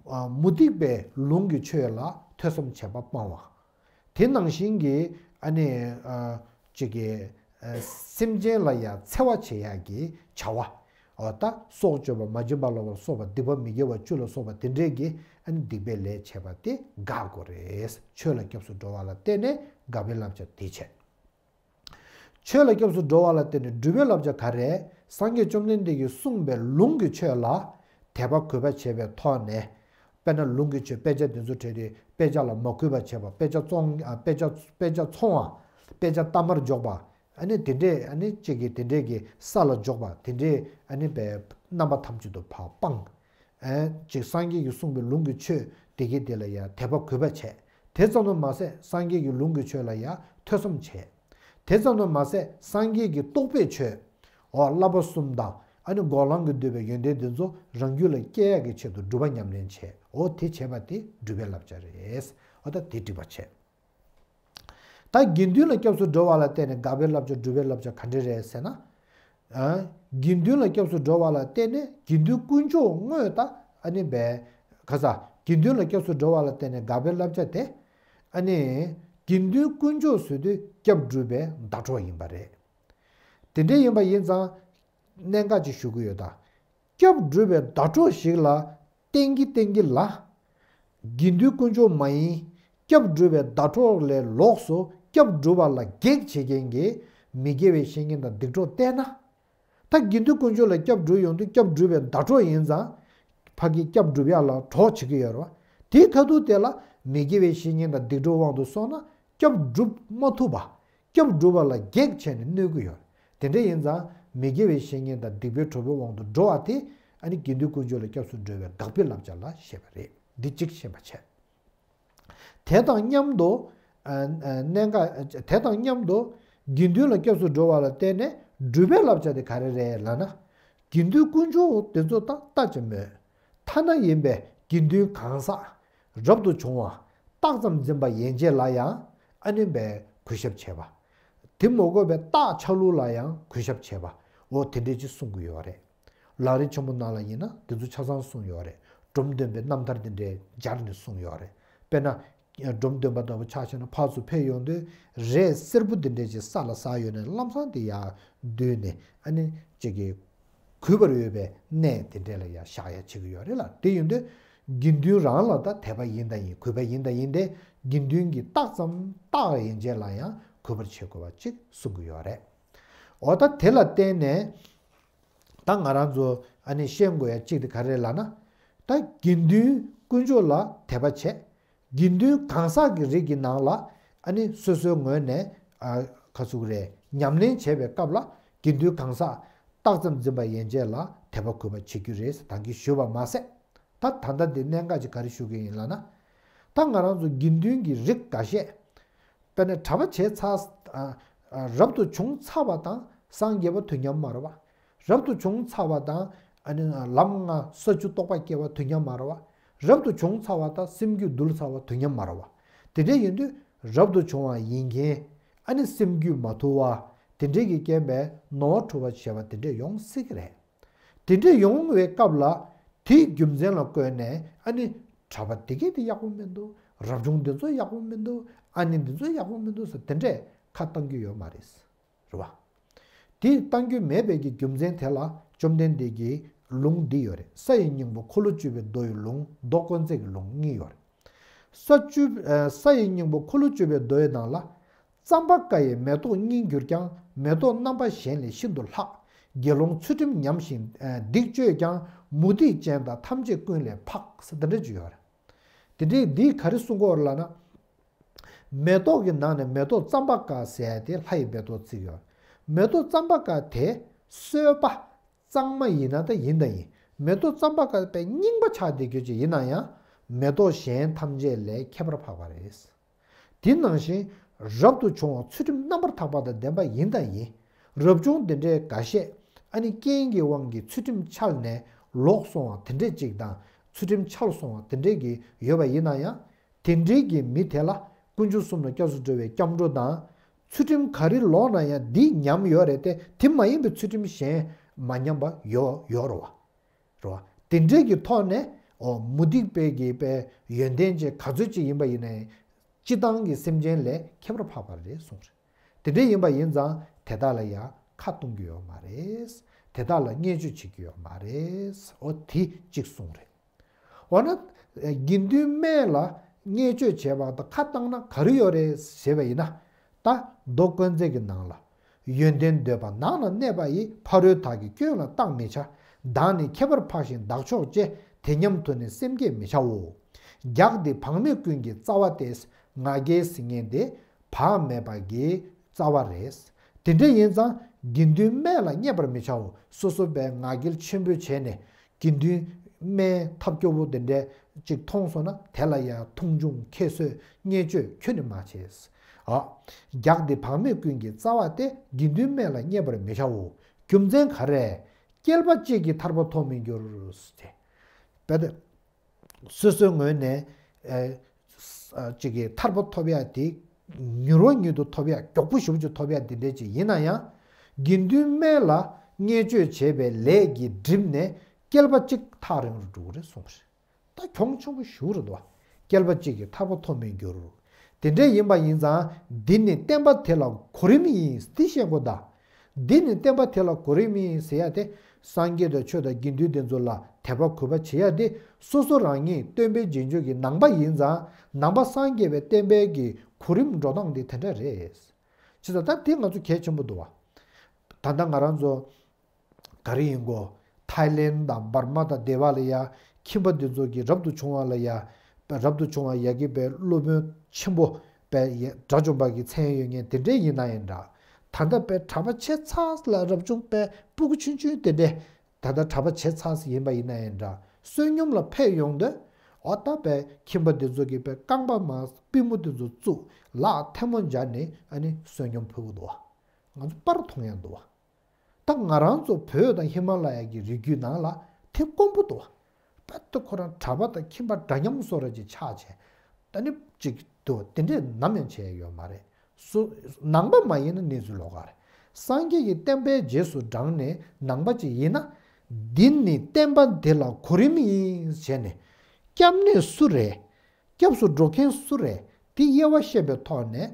ཨ། མུ་སྟེགས་པའི་ལུང་གི་ཆོས་ལ་ཐོས་བསམ་བྱེད་པ་སྤང་བ། དེ་ནང་བཞིན་གྱི་ཨ་ནི། ཨ། ཅིག་གི། ཨ། སེམས་ཅན་ལ་ཡང་འཚེ་བ་བྱེད་ཡག་གི་བྱ་བ། འོ་ད་སྲོག་གཅོད་པ་མ་བྱིན་པ་ལ་སོགས་པ་སྡིག་པ་མི་དགེ་བ་བཅུ་ལ་སོགས་པ་དེ་འདྲས་ཀྱི་ཨ་ནི་སྡིག་པའི་ལས་བྱས་པ་དེ་དགག་དགོས་རེད། ཆོས་ལ་སྐྱབས་སུ་འགྲོ་བ་ལ་བརྟེན་ནས་དགག་པའི་བསླབ་བྱ་དེ་བྱས། ཆོས་ལ་སྐྱབས་སུ་འགྲོ་བ་ལ་བརྟེན་ནས་སྒྲུབ་པའི་བསླབ་བྱ་ག་རེ། སངས་རྒྱས་བཅོམ་ལྡན་འདས་ཀྱིས་གསུངས་པའི་ལུང་གི་ཆོས་ལ་དད་པ་གུས་པ་བྱས་པའི་ཐོག་ནས། དཔེར་ན་ལུང་གི་ཆོས་དཔེ་ཆ་འདི་ཚོ་བྲིས་ཏེ་དཔེ་ཆ་ལ་མ་གུས་པ་བྱེད་པ། དཔེ་ཆ་བཙོང་ཨ། དཔེ་ཆ་དཔེ་ཆ་འཚོང་བ། དཔེ་ཆ་གཏའ་མར་འཇོག་པ། ཨ་ནི་དེ་འདྲས་ཨ་ནི་གཅིག་གིས་དེ་འདྲས་ཀྱི་ས་ལ་འཇོག་པ་དེ་འདྲས་ཨ་ནི་པའི་རྣམ་པ་ཐམས་ཅད་དུ་ཕར་སྤངས། ཨ། ཅིག་སངས་རྒྱས་ཀྱིས་གསུངས་པའི་ལུང་གི་ཆོས་དེ་གའི་དེ་ལ་ཡང་དད་པ་གུས་པ་བྱས། དེ་ཙམ་དུ་མ་ཟད་སངས་རྒྱས་ཀྱི་ལུང་གི་ཆོས་ལ་ཡང་ཐོས་བསམ་བྱས། དེ་ཙམ་དུ་མ་ཟད་སངས་རྒྱས་ཀྱི་རྟོགས་པའི་ཆོས། འོ་བསླབ་པ་གསུམ་དང་ཨ་ནི་འགོག་ལམ་གྱིས་བསྡུས་པའི་ཡོན་ཏན་དེ་ཚོ་རང་རྒྱུད་ལ་སྐྱེ་ཡག་གི་ཆེད་དུ་སྒྲུབ་པ་ཉམས་ལེན་བྱས། འོ་དེ་བྱས་པ་དེ་སྒྲུབ་པའི་བསླབ་བྱ་རེད། འོ་ད་དེ་འགྲིག་པ་བྱས། ད་དགེ་འདུན་ལ་སྐྱབས་སུ་འགྲོ་བ་ལ་བརྟེན་ནས་དགག་པའི་བསླབ་བྱ་སྒྲུབ་པའི་བསླབ་བྱ་ག་འདྲ་རེད་ཟེར་ན། ཨ། དགེ་འདུན་ལ་སྐྱབས་སུ་འགྲོ་བ་ལ་བརྟེན་ནས་དགེ་འདུན་དཀོན་མཆོག་དངོས་ད་ཨ་ནི་བས། ག་ས། དགེ་འདུན་ལ་སྐྱབས་སུ་འགྲོ་བ་ལ་བརྟེན་ནས་དགག་པའི་བསླབ་བྱ་དེ། ཨ་ནི། དགེ་འདུན་དཀོན་མཆོག་ཟེར་དུས་སྐྱབས་སྒྲུབ་པའི་ཟླ་གྲོགས་ཡིན་པ་རེད། དེ་འདྲ་ཡིན་པ་ཡིན་ཙང་། གནད་འགག་ཅིག་ཞུ་གི་ཡོད་ད། སྐྱབས་སྒྲུབ་པའི་ཟླ་གྲོགས་ཤིག་ལ་བརྟེན་གྱི་བརྟེན་གྱི་ལ། དགེ་འདུན་དཀོན་མཆོག་མ་ཡིན། སྐྱབས་སྒྲུབ་པའི་ཟླ་གྲོགས་ལས་ལོགས་སུ་སྐྱབས་སྒྲུབ་པ་ལ་གེགས་བྱེད་མཁན་གྱི་མི་དགེ་བའི་བཤེས་གཉེན་དང་སྡིག་གྲོགས་བལྟས་ན། ད་དགེ་འདུན་དཀོན་མཆོག་ལ་སྐྱབས་སྒྲུབ་ཡོང་དུས་སྐྱབས་སྒྲུབ་པའི་ཟླ་གྲོགས་ཡིན་ཙང་། ཕ་གི་སྐྱབས་སྒྲུབ་ཡག་ལ་གྲོགས་བྱེད་ཀྱི་ཡོད་རེད་བ། དེའི་ཁ་ཐུག་དེ་ལ་མི་དགེ་བའི་བཤེས་གཉེན་དང་སྡིག་གྲོགས་དབང་དུ་སོང་ན་སྐྱབས་སྒྲུབ་མ་ཐུབ་པ། སྐྱབས་སྒྲུབ་པ་ལ་གེགས་བྱས་ནས་གནོད་ཀྱི་ཡོད། དེ་འདྲ་ཡིན་ཙང་མི་དགེ་བའི་བཤེས་གཉེན་དང་སྡིག་པའི་གྲོགས་པོའི་དབང་དུ་འགྲོ་བ་དེ་ཨ་ནི་དགེ་འདུན་དཀོན་མཆོག་ལ་སྐྱབས་སུ་འགྲོ་བའི་དགག་པའི་བསླབ་བྱ་ལ་བཤད་པ་རེད། འདི་གཅིག་ཤེས་པ་བྱས། དེ་དང་མཉམ་དུ། ཨ། ཨ། གནད་འགག་དེ་དང་མཉམ་དུ་དགེ་འདུན་ལ་སྐྱབས་སུ་འགྲོ་བ་ལ་བརྟེན་ནས་སྒྲུབ་པའི་བསླབ་བྱ་དེ་ག་རེ་རེད་ལབ་ན། དགེ་འདུན་དཀོན་མཆོག་དེ་ཚོ་ད་ལྟ་ཅི་སྨོས། ཐ་ན་ཡིན་པའི་དགེ་འདུན་གང་ཟག་རབ་ཏུ་བྱུང་བ་རྟགས་ཙམ་འཛིན་པ་ཡན་ཆད་ལ་ཡང་ཨ་ནི་བས་གུས་ཞབས་བྱེད་པ། དེ་མ་དགོས་པའི་རྟགས་ཆ་ལུགས་ལ་ཡང་གུས་ཞབས་བྱེད་པ། འོ་དེ་འདྲས་ཅིག་གསུང་གི་ཡོད་རེད། ལམ་རིམ་ཆེན་མོ་ནང་ལ་ཡིན་ན་དེ་ཚོ་ཆ་ཚང་གསུངས་ཡོད་རེད། འབྲོམ་སྟོན་པའི་རྣམ་ཐར་དེ་འདྲའི་སྦྱར་ནས་གསུངས་ཡོད་རེད། དཔེར་ན། སྒྲོམ་འདོན་པ་ལྟ་བུ་ཆགས་བྱས་ན་ཕར་ཚུར་ཕེབས་ཡོང་དུས་རས་སེར་པོ་འདི་འདྲས་ཅིག་ས་ལ་ཟགས་ཡོད་ནས་ལམ་སང་དེ་ཡར་བསྡུས་ནས་ཨ་ནི་ཅིག་གི་གུས་པར་འོས་པའི་གནས་དེ་འདྲས་ལ་ཡང་བཞག་ཡ་བྱེད་ཀྱི་ཡོད་རེད་ལ། དེ་ཡིན་དུས་དགེ་འདུན་རང་ལ་ད་དད་པ་ཡིན་དང་ཡིན་གུས་པ་ཡིན་དང་ཡིན་ཏེ་དགེ་འདུན་གྱི་རྟགས་ཙམ་བཏགས་ཡན་ཆད་ལ་ཡང་གུས་པར་བྱེད་དགོས་པ་ཅིག་གསུང་གི་ཡོད་རེད། འོ་ད་དེ་ལ་བརྟེན་ནས་ད་ང་རང་ཚོ་ཨ་ནི་ཤེས་དགོས་ཡ་གཅིག་དེ་ག་རེ་ལབ་ན། ད་དགེ་འདུན་དཀོན་མཆོག་ལ་དད་པ་བྱས། དགེ་འདུན་གང་ཟག་གི་རིགས་ཀྱི་ནང་ལ་ཨ་ནི་སོ་སོའི་ངོས་ནས་ཨ་ག་ཚོད་རེད་ཉམས་ལེན་བྱེད་པའི་སྐབས་ལ་དགེ་འདུན་གང་ཟག་རྟགས་ཙམ་འཛིན་པ་ཡན་ཆད་ལ་དད་པ་གུས་པ་བྱེད་རྒྱུ་རེད་ཟེར་ད་གིན་ཞུས་པ་མ་ཟད། ད་ད་ལྟ་འདི་གནད་འགག་ཅིག་ག་རེ་ཞུ་གི་ཡིན་ལབ་ན། ད་ང་རང་ཚོ་དགེ་འདུན་གྱི་རིགས་འགའ་ཤས། དཔེར་ན་གྲྭ་པ་བྱས་ཚར། ཨ་ཨ་རབ་ཏུ་བྱུང་ཚར་བ་དང་སངས་རྒྱས་པ་དུས་མཉམ་མ་རེད་བ། རབ་ཏུ་བྱུང་ཚར་བ་དང་ཨ་ནི་ལམ་ལྔ་ས་བཅུ་རྟོགས་པ་སྐྱེ་བ་དུས་མཉམ་མ་རེད་བ། རབ་ཏུ་བྱུང་ཚར་བ་དང་སེམས་རྒྱུད་འདུལ་ཚར་བ་དུས་མཉམ་མ་རེད་བ། དེ་འདྲ་ཡིན་དུས་རབ་ཏུ་བྱུང་བ་ཡིན་མཁན་ཨ་ནི་སེམས་རྒྱུད་མ་ཐུལ་བ་དེ་འདྲས་ཀྱི་རྐྱེན་པས་ནོར་བ་འཁྲུལ་བ་ཞེས་པ་དེ་འདྲས་ཡོང་སྲིད་ཀྱི་རེད། དེ་འདྲས་ཡོང་བའི་སྐབས་ལ་དེའི་རྒྱུ་མཚན་ལ་བཀོད་ནས་ཨ་ནི་གྲྭ་པ་དེ་གས་དེ་ཡག་པོ་མི་འདུག་རབ་བྱུང་འདི་ཚོ་ཡག་པོ་མི་འདུག་ཨ་ནི་འདི་ཚོ་ཡག་པོ་མི་འདུག་ཟེར་དེ་འདྲས་ཁ་བཏང་རྒྱུ་ཡོད་མ་རེད། རེད་བ། དེ་བཏང་རྒྱུ་མེད་པའི་གི་རྒྱུ་མཚན་དེ་ལ་བཅོམ་ལྡན་འདས་ཀྱི་ལུང་འདི་ཡོད་རེད། ས་ཡི་སྙིང་པོ་འཁོར་ལོ་བཅུ་པའི་མདོ་ཡི་ལུང་མདོ་དཀོན་བརྩེགས་ཀྱི་ལུང་གཉིས་ཡོད་རེད། ས་བཅུ་ས་ཡི་སྙིང་པོ་འཁོར་ལོ་བཅུ་པའི་མདོ་ཡི་ནང་ལ། རྩམ་པ་ཀ་ཡི་མེ་ཏོག་སྙིང་གྱུར་ཀྱང་། མེ་ཏོག་རྣམ་པ་གཞན་ལས་ཤིན་ཏུ་ལྷག་དགེ་སློང་ཚུལ་ཁྲིམས་ཉམས་ཤིང་སྡིག་སྤྱོད་ཀྱང་། མུ་སྟེགས་ཅན་དག་ཐམས་ཅད་ཀུན་ལས་འཕགས་ཟེར་འདི་འདྲ་ཅིག་ཡོད་རེད། དེ་འདྲའི་འདིས་ག་རེ་གསུང་གི་ཡོད་རེད་ལབ་ན། མེ་ཏོག་གི་ནང་ནས་མེ་ཏོག་རྩམ་པ་ཀ་ཟེར་ཡ་དེ་ལྷ་ཡི་མེ་ཏོག་བརྩི་གི་ཡོད་རེད། མེ་ཏོག་རྩམ་པ་ཀ་དེ་གསོད་པ་གཙང་མ་ཡིན་ན་ད་ཡིན་ད་ཡིན། མེ་ཏོག་རྩམ་པ་ཀ་དཔེ་རྙིང་པ་ཆགས་བསྡད་རྒྱུ་ཅིག་ཡིན་ན་ཡང་མེ་ཏོག་གཞན་ཐམས་ཅད་ལས་ཁྱད་པར་འཕགས་པ་རེད། དེ་ནང་བཞིན་རབ་ཏུ་བྱུང་བ་ཚུལ་ཁྲིམས་རྣམ་པར་དག་པ་དང་ལྡན་པ་ཡིན་དང་ཡིན། རབ་བྱུང་འདི་འདྲའི་འགའ་ཤས་ཨ་ནི་རྐྱེན་གྱི་དབང་གིས་ཚུལ་ཁྲིམས་འཆལ་ནས་ལོག་སོང་བ་དེ་འདྲས་ཅིག་དང་ཚུལ་ཁྲིམས་འཆལ་སོང་བ་དེ་འདྲས་ཀྱི་ཡོད་པ་ཡིན་ན་ཡང་། དེ་འདྲའི་གི་མི་དེ་ལ་དཀོན་མཆོག་གསུམ་ལ་སྐྱབས་སུ་འགྲོ་བའི་སྐྱབས་འགྲོ་དང་། ཚུལ་ཁྲིམས་ག་རེ་ལོག་ན་ཡང་འདི་ཉམས་ཡོད་རེད་དེ་དེ་མ་ཡིན་པའི་ཚུལ་ཁྲིམས་གཞན་མ་ཉམས་པ་ཡོད་ཡོད་རེད་བ། རེད་བ། དེ་འདྲའི་གི་ཐོག་ནས་འོ་མུ་སྟེགས་པའི་གི་པའི་ཡོན་ཏན་ཅན་ག་ཚོད་ཅིག་ཡིན་པ་ཡིན་ནའི་སྤྱི་བཏང་གི་སེམས་ཅན་ལས་ཁྱད་པར་འཕགས་པ་རེད་གསུངས་རེད། དེ་འདྲ་ཡིན་པ་ཡིན་ཙང་དེ་དག་ལ་ཡང་ཁ་གཏོང་རྒྱུ་ཡོད་མ་རེད། དེ་དག་ལ་བརྙས་བཅོས་བྱེད་རྒྱུ་ཡོད་མ་རེད། འོ་དེ་གཅིག་གསུངས་རེད། འོ་ན། དགེ་འདུན་སྨད་ལ་བརྙས་བཅོས་བྱས་པ་དང་ཁ་བཏང་ན་ག་རེ་ཡོད་རེད་ཟེར་བ་ཡིན་ན། ད་མདོ་དཀོན་བརྩེགས་ཀྱི་ནང་ལ། ཡོན་ཏན་འདོད་པ་ནགས་ན་གནས་པ་ཡི། ཕ་རོལ་དག་གི་སྐྱོན་ལ་བརྟག་མི་བྱ། བདག་ནི་ཁྱད་པར་འཕགས་ཤིང་བདག་མཆོག་ཅེས། དེ་སྙམ་དུ་ནི་སེམས་བསྐྱེད་མི་བྱའོ། རྒྱགས་འདི་བག་མེད་ཀུན་གྱི་རྩ་བ་སྟེ། ང་རྒྱལ་ཟེར་མཁན་དེ་བག་མེད་པ་གི་རྩ་བ་རེད། དེ་འདྲ་ཡིན་ཙང་དགེ་འདུན་སྨད་ལ་བརྙས་པར་མི་བྱའོ། སོ་སོ་པའི་ང་རྒྱལ་ཆེན་པོ་བྱས་ནས་དགེ་འདུན་སྨད་ཐབས་སྐྱོ་བོ་དེ་འདྲ་ཅིག་མཐོང་སོང་ན་དེ་ལ་ཡང་མཐོང་ཆུང་ཁྱད་གསོད་བརྙས་བཅོས་ཁྱོན་ནས་མ་བྱེད། ཨ། རྒྱགས་འདི་བག་མེད་ཀུན་གྱི་རྩ་བ་སྟེ། དགེ་འདུན་སྨད་ལ་བརྙས་པར་མི་བྱའོ། རྒྱུ་མཚན་ག་རེ། སྐྱེལ་པ་གཅིག་གིས་ཐར་པ་ཐོབ་མི་འགྱུར། ཟེར་ཏེ། དཔེ་དེ། སོ་སོའི་ངོས་ནས་ཨེ། ཅིག་གིས་ཐར་པ་ཐོབ་ཡ་དེ་མྱུར་བ་ཉིད་དུ་ཐོབ་ཡ་མགྱོགས་པོ་ཞེ་པོ་ཅིག་ཐོབ་ཡ་དེ་འདྲ་ཅིག་ཡིན་ན་ཡང་། དགེ་འདུན་སྨད་ལ་བརྙས་བཅོས་བྱས་པའི་ལས་ཀྱིས་བསྒྲིབས་ནས་སྐྱེལ་པ་གཅིག་ཐག་རིང་རུ་འགྲོ་གི་རེད་གསུངས་པ་རེད། ད་གྱོང་ཆེན་པོ་ཞེ་པོ་རེད་འདུག་བ། སྐྱེལ་པ་གཅིག་གིས་ཐར་པ་ཐོབ་མི་འགྱུར། དེ་འདྲ་ཡིན་པ་ཡིན་ཙང་འདི་ནི་བསྟན་པ་དེ་ལ་གོ་རིམ་ཡིན་འདི་ཤེས་དགོས་ད། འདི་ནི་བསྟན་པ་དེ་ལ་གོ་རིམ་ཡིན་ཟེར་ཡ་དེ། སངས་རྒྱས་དང་ཆོས་དང་དགེ་འདུན་དེ་ཚོ་ལ་དད་པ་གུས་པ་བྱེད་ཡ་དེ་སོ་སོ་རང་ཉིད་སྟོན་པའི་རྗེས་འཇུག་གི་ནང་པ་ཡིན་ཙང་ནང་པ་སངས་རྒྱས་པའི་བསྟན་པའི་གི་གོ་རིམ་འགྲོ་སྟངས་དེ་དེ་འདྲ་རེད། བྱས་ཙང་ད་དེ་ང་ཚོ་གལ་ཆེན་པོ་འདུག་བ། ད་ལྟ་ང་རང་ཚོ་ག་རེ་ཡིན་གོ། ཐའི་ལེན་དང་འབར་མ་དང་སྡེ་བ་ལ་ཡ། ཁྱིམ་པ་འདི་ཚོ་གི་རབ་ཏུ་བྱུང་བ་ལ་ཡ། རབ་ཏུ་བྱུང་བ་ཡ་གི་པའི་སློབ་དཔོན་ཆེན་པོ་པའི་དགྲ་བཅོམ་པ་གི་མཚན་ཡོད་མཁན་དེ་འདྲས་ཡིན་ན་ཡང་འདྲ། ད་ལྟ་པའི་གྲྭ་པ་བྱས་ཚར་ལ་རབ་བྱུང་པའི་སྤུ་གུ་ཆུང་ཆུང་དེ་འདྲས་ད་ལྟ་གྲྭ་པ་བྱས་ཚར་ཡིན་པ་ཡིན་ན་ཡང་འདྲ། བསོད་སྙོམས་ལ་ཕེབས་ཡོང་དུས་འོ་ད་པའི་ཁྱིམ་པ་འདི་ཚོ་གི་པའི་རྐང་པ་མ་པུས་མོ་འདི་ཚོ་བཙུགས་ལག་ཐལ་མོ་སྦྱར་ནས་ཨ་ནི་བསོད་སྙོམས་ཕུལ་གི་འདུག་བ། ང་ཚོ་པར་མཐོང་ཡང་འདུག་བ། ད་ང་རང་ཚོ་བོད་དང་ཧི་མ་ལ་ཡ་གི་རི་རྒྱུད་ནང་ལ་དེ་དཀོན་པོ་འདུག་བ། དཔེ་ད་ཁོ་རང་གྲྭ་པ་དང་ཁྱིམ་པ་འདྲ་མཉམ་བཟོ་འདྲ་ཅིག་ཆགས་བྱས། ད་ནི་ཅིག་འདུག་དེ་འདྲས་ནམ་ཡང་བྱས་ཡོད་མ་རེད། སུ་ནང་པ་མ་ཡིན་ན་གནས་ཚུལ་ལོགས་ཀ་རེད། སངས་རྒྱས་ཀྱི་བསྟན་པའི་རྗེས་སུ་འབྲངས་ནས་ནང་པ་ཅིག་ཡིན་ན། འདི་ནི་བསྟན་པ་འདི་ལ་གོ་རིམ་ཡིན་བྱས་ནས། སྐྱབས་གནས་སུ་རེད། སྐྱབས་སུ་འགྲོ་མཁན་སུ་རེད། དེ་དབྱེ་བ་ཤེས་པའི་ཐོག་ནས་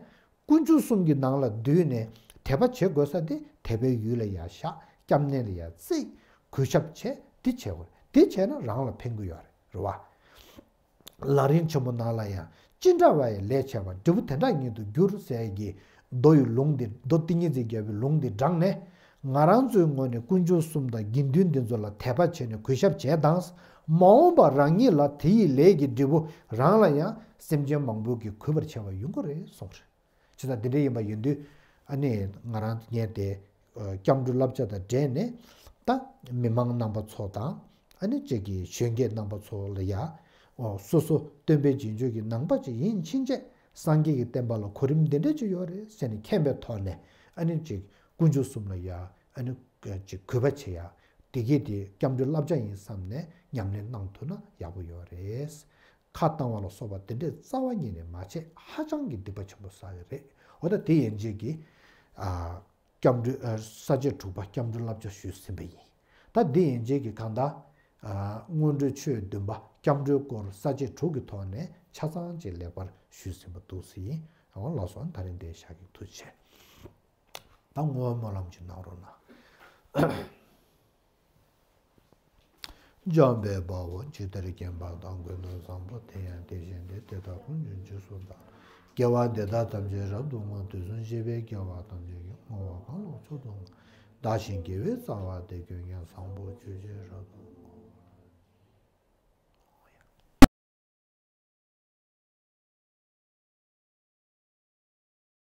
དཀོན་མཆོག་གསུམ་གྱི་ནང་ལ་བསྡུས་ནས་དད་པ་བྱེད་དགོས་ས་དེ་དད་པའི་ཡུལ་ལ་ཡར་བཞག་སྐྱབས་གནས་ལ་ཡར་བརྩིས། གུས་ཞབས་བྱས། དེ་བྱེད་དགོས། དེ་བྱས་ན་རང་ལ་ཕན་གྱི་ཡོད་རེད། རེད་བ། ལམ་རིམ་ཆེན་མོ་ནང་ལ་ཡང་ཅི་འདྲ་བ་ཡི་ལས་བྱས་པ་འབྲས་བུ་དེ་འདྲ་ཉིད་དུ་འགྱུར་ཟེར་གྱི་མདོ་ཡི་ལུང་འདི། མདོ་ཏིང་ངེ་འཛིན་རྒྱལ་པོའི་ལུང་འདི་དྲངས་ནས། ང་རང་ཚོའི་ངོས་ནས་དཀོན་མཆོག་གསུམ་དང་དགེ་འདུན་འདི་ཚོ་ལ་དད་པ་བྱས་ནས་གུས་ཞབས་བྱས་དང་། མ་འོངས་པ་རང་ཉིད་ལ་དེ་ཡི་ལས་ཀྱི་འབྲས་བུ་རང་ལ་ཡང་སེམས་ཅན་མང་པོ་གིས་གུས་པར་བྱ་བ་ཡོང་གི་རེད་གསུངས་རེད། བྱས་ཙང་དེ་འདྲ་ཡིན་པ་ཡིན་དུས། ཨ་ནི་ང་རང་ངས་དེ་སྐྱབས་འགྲོའི་བསླབ་བྱ་དང་འབྲེལ་ནས། ད་མི་མང་རྣམ་པ་ཚོ་དང་། ཨ་ནི་ཅིག་གི་གཞོན་སྐྱེས་རྣམ་པ་ཚོ་ལ་ཡ། སོ་སོ་སྟོན་པའི་རྗེས་འཇུག་གི་ནང་པ་ཅིག་ཡིན་ཕྱིན་ཆད། སངས་རྒྱས་ཀྱི་བསྟན་པ་ལ་གོ་རིམ་འདི་འདྲ་ཅིག་ཡོད་རེད་ཟེར་ནས་མཁྱེན་པའི་ཐོག་ནས། ཨ་ནི་ཅིག་དཀོན་མཆོག་གསུམ་ལ་ཡ། ཨ་ནི་ཅིག་གུས་པ་བྱེད་ཡ། དེ་གས་དེ་སྐྱབས་འགྲོའི་བསླབ་བྱ་ཡིན་བསམ་ནས་ཉམས་ལེན་གནང་ཐུབ་ན་ཡག་པོ་ཡོད་རེད། ཁ་བཏང་བ་ལ་སོགས་པ་དེ་འདྲའི་རྩ་བ་ཉིད་ནས་མ་བྱེད། ཧ་ཅང་གི་སྡིག་པ་ཆེན་པོ་བསགས་ཡོད་རེད། འོ་ད་དེ་ཡན་ཆད་ཀྱི། ཨ། སྐྱབས་འགྲོའི། ཨ། ས་བཅད་དྲུག་པ་སྐྱབས་འགྲོའི་བསླབ་བྱ་ཞུས་ཟིན་པ་ཡིན། ད་འདི་ཡན་ཆད་ཀྱི་གང་ལྟར། ཨ། སྔོན་འགྲོའི་ཆོས་བདུན་པ་སྐྱབས་འགྲོའི་སྐོར་ས་བཅད་དྲུག་གི་ཐོག་ནས་ཆ་ཚང་ཅིག་ལེགས་པར་ཞུས་ཟིན་པ་འདུག་ཟེར་ཡིན། འོ་ལགས་སོ། ད་རིང་འདིར་བཞག་གི། ཐུགས་རྗེ་ཆེ། ད་བསྔོ་བའི་སྨོན་ལམ་ཅིག་གནང་རོགས་གནང་། འཇམ་དཔལ་དཔའ་བོས་ཇི་ལྟར་མཁྱེན་པ་དང་། ཀུན་ཏུ་བཟང་པོ་དེ་ཡང་དེ་བཞིན་ཏེ། དེ་དག་ཀུན་གྱི་རྗེས་སུ་བདག་སློབ། དགེ་བ་འདི་དག་ཐམས་ཅད་རབ་ཏུ་བསྔོ། དུས་གསུམ་གཤེགས་པའི་རྒྱལ་བ་ཐམས་ཅད་ཀྱིས། བསྔོ་བ་གང་ལ་མཆོག་ཏུ་བསྔོ། བདག་གཞན་དགེ་བའི་རྩ་བ་སྟེ། ཀུན་ཀྱང་བཟང་པོ་སྤྱོད་ཕྱིར་རབ་ཏུ།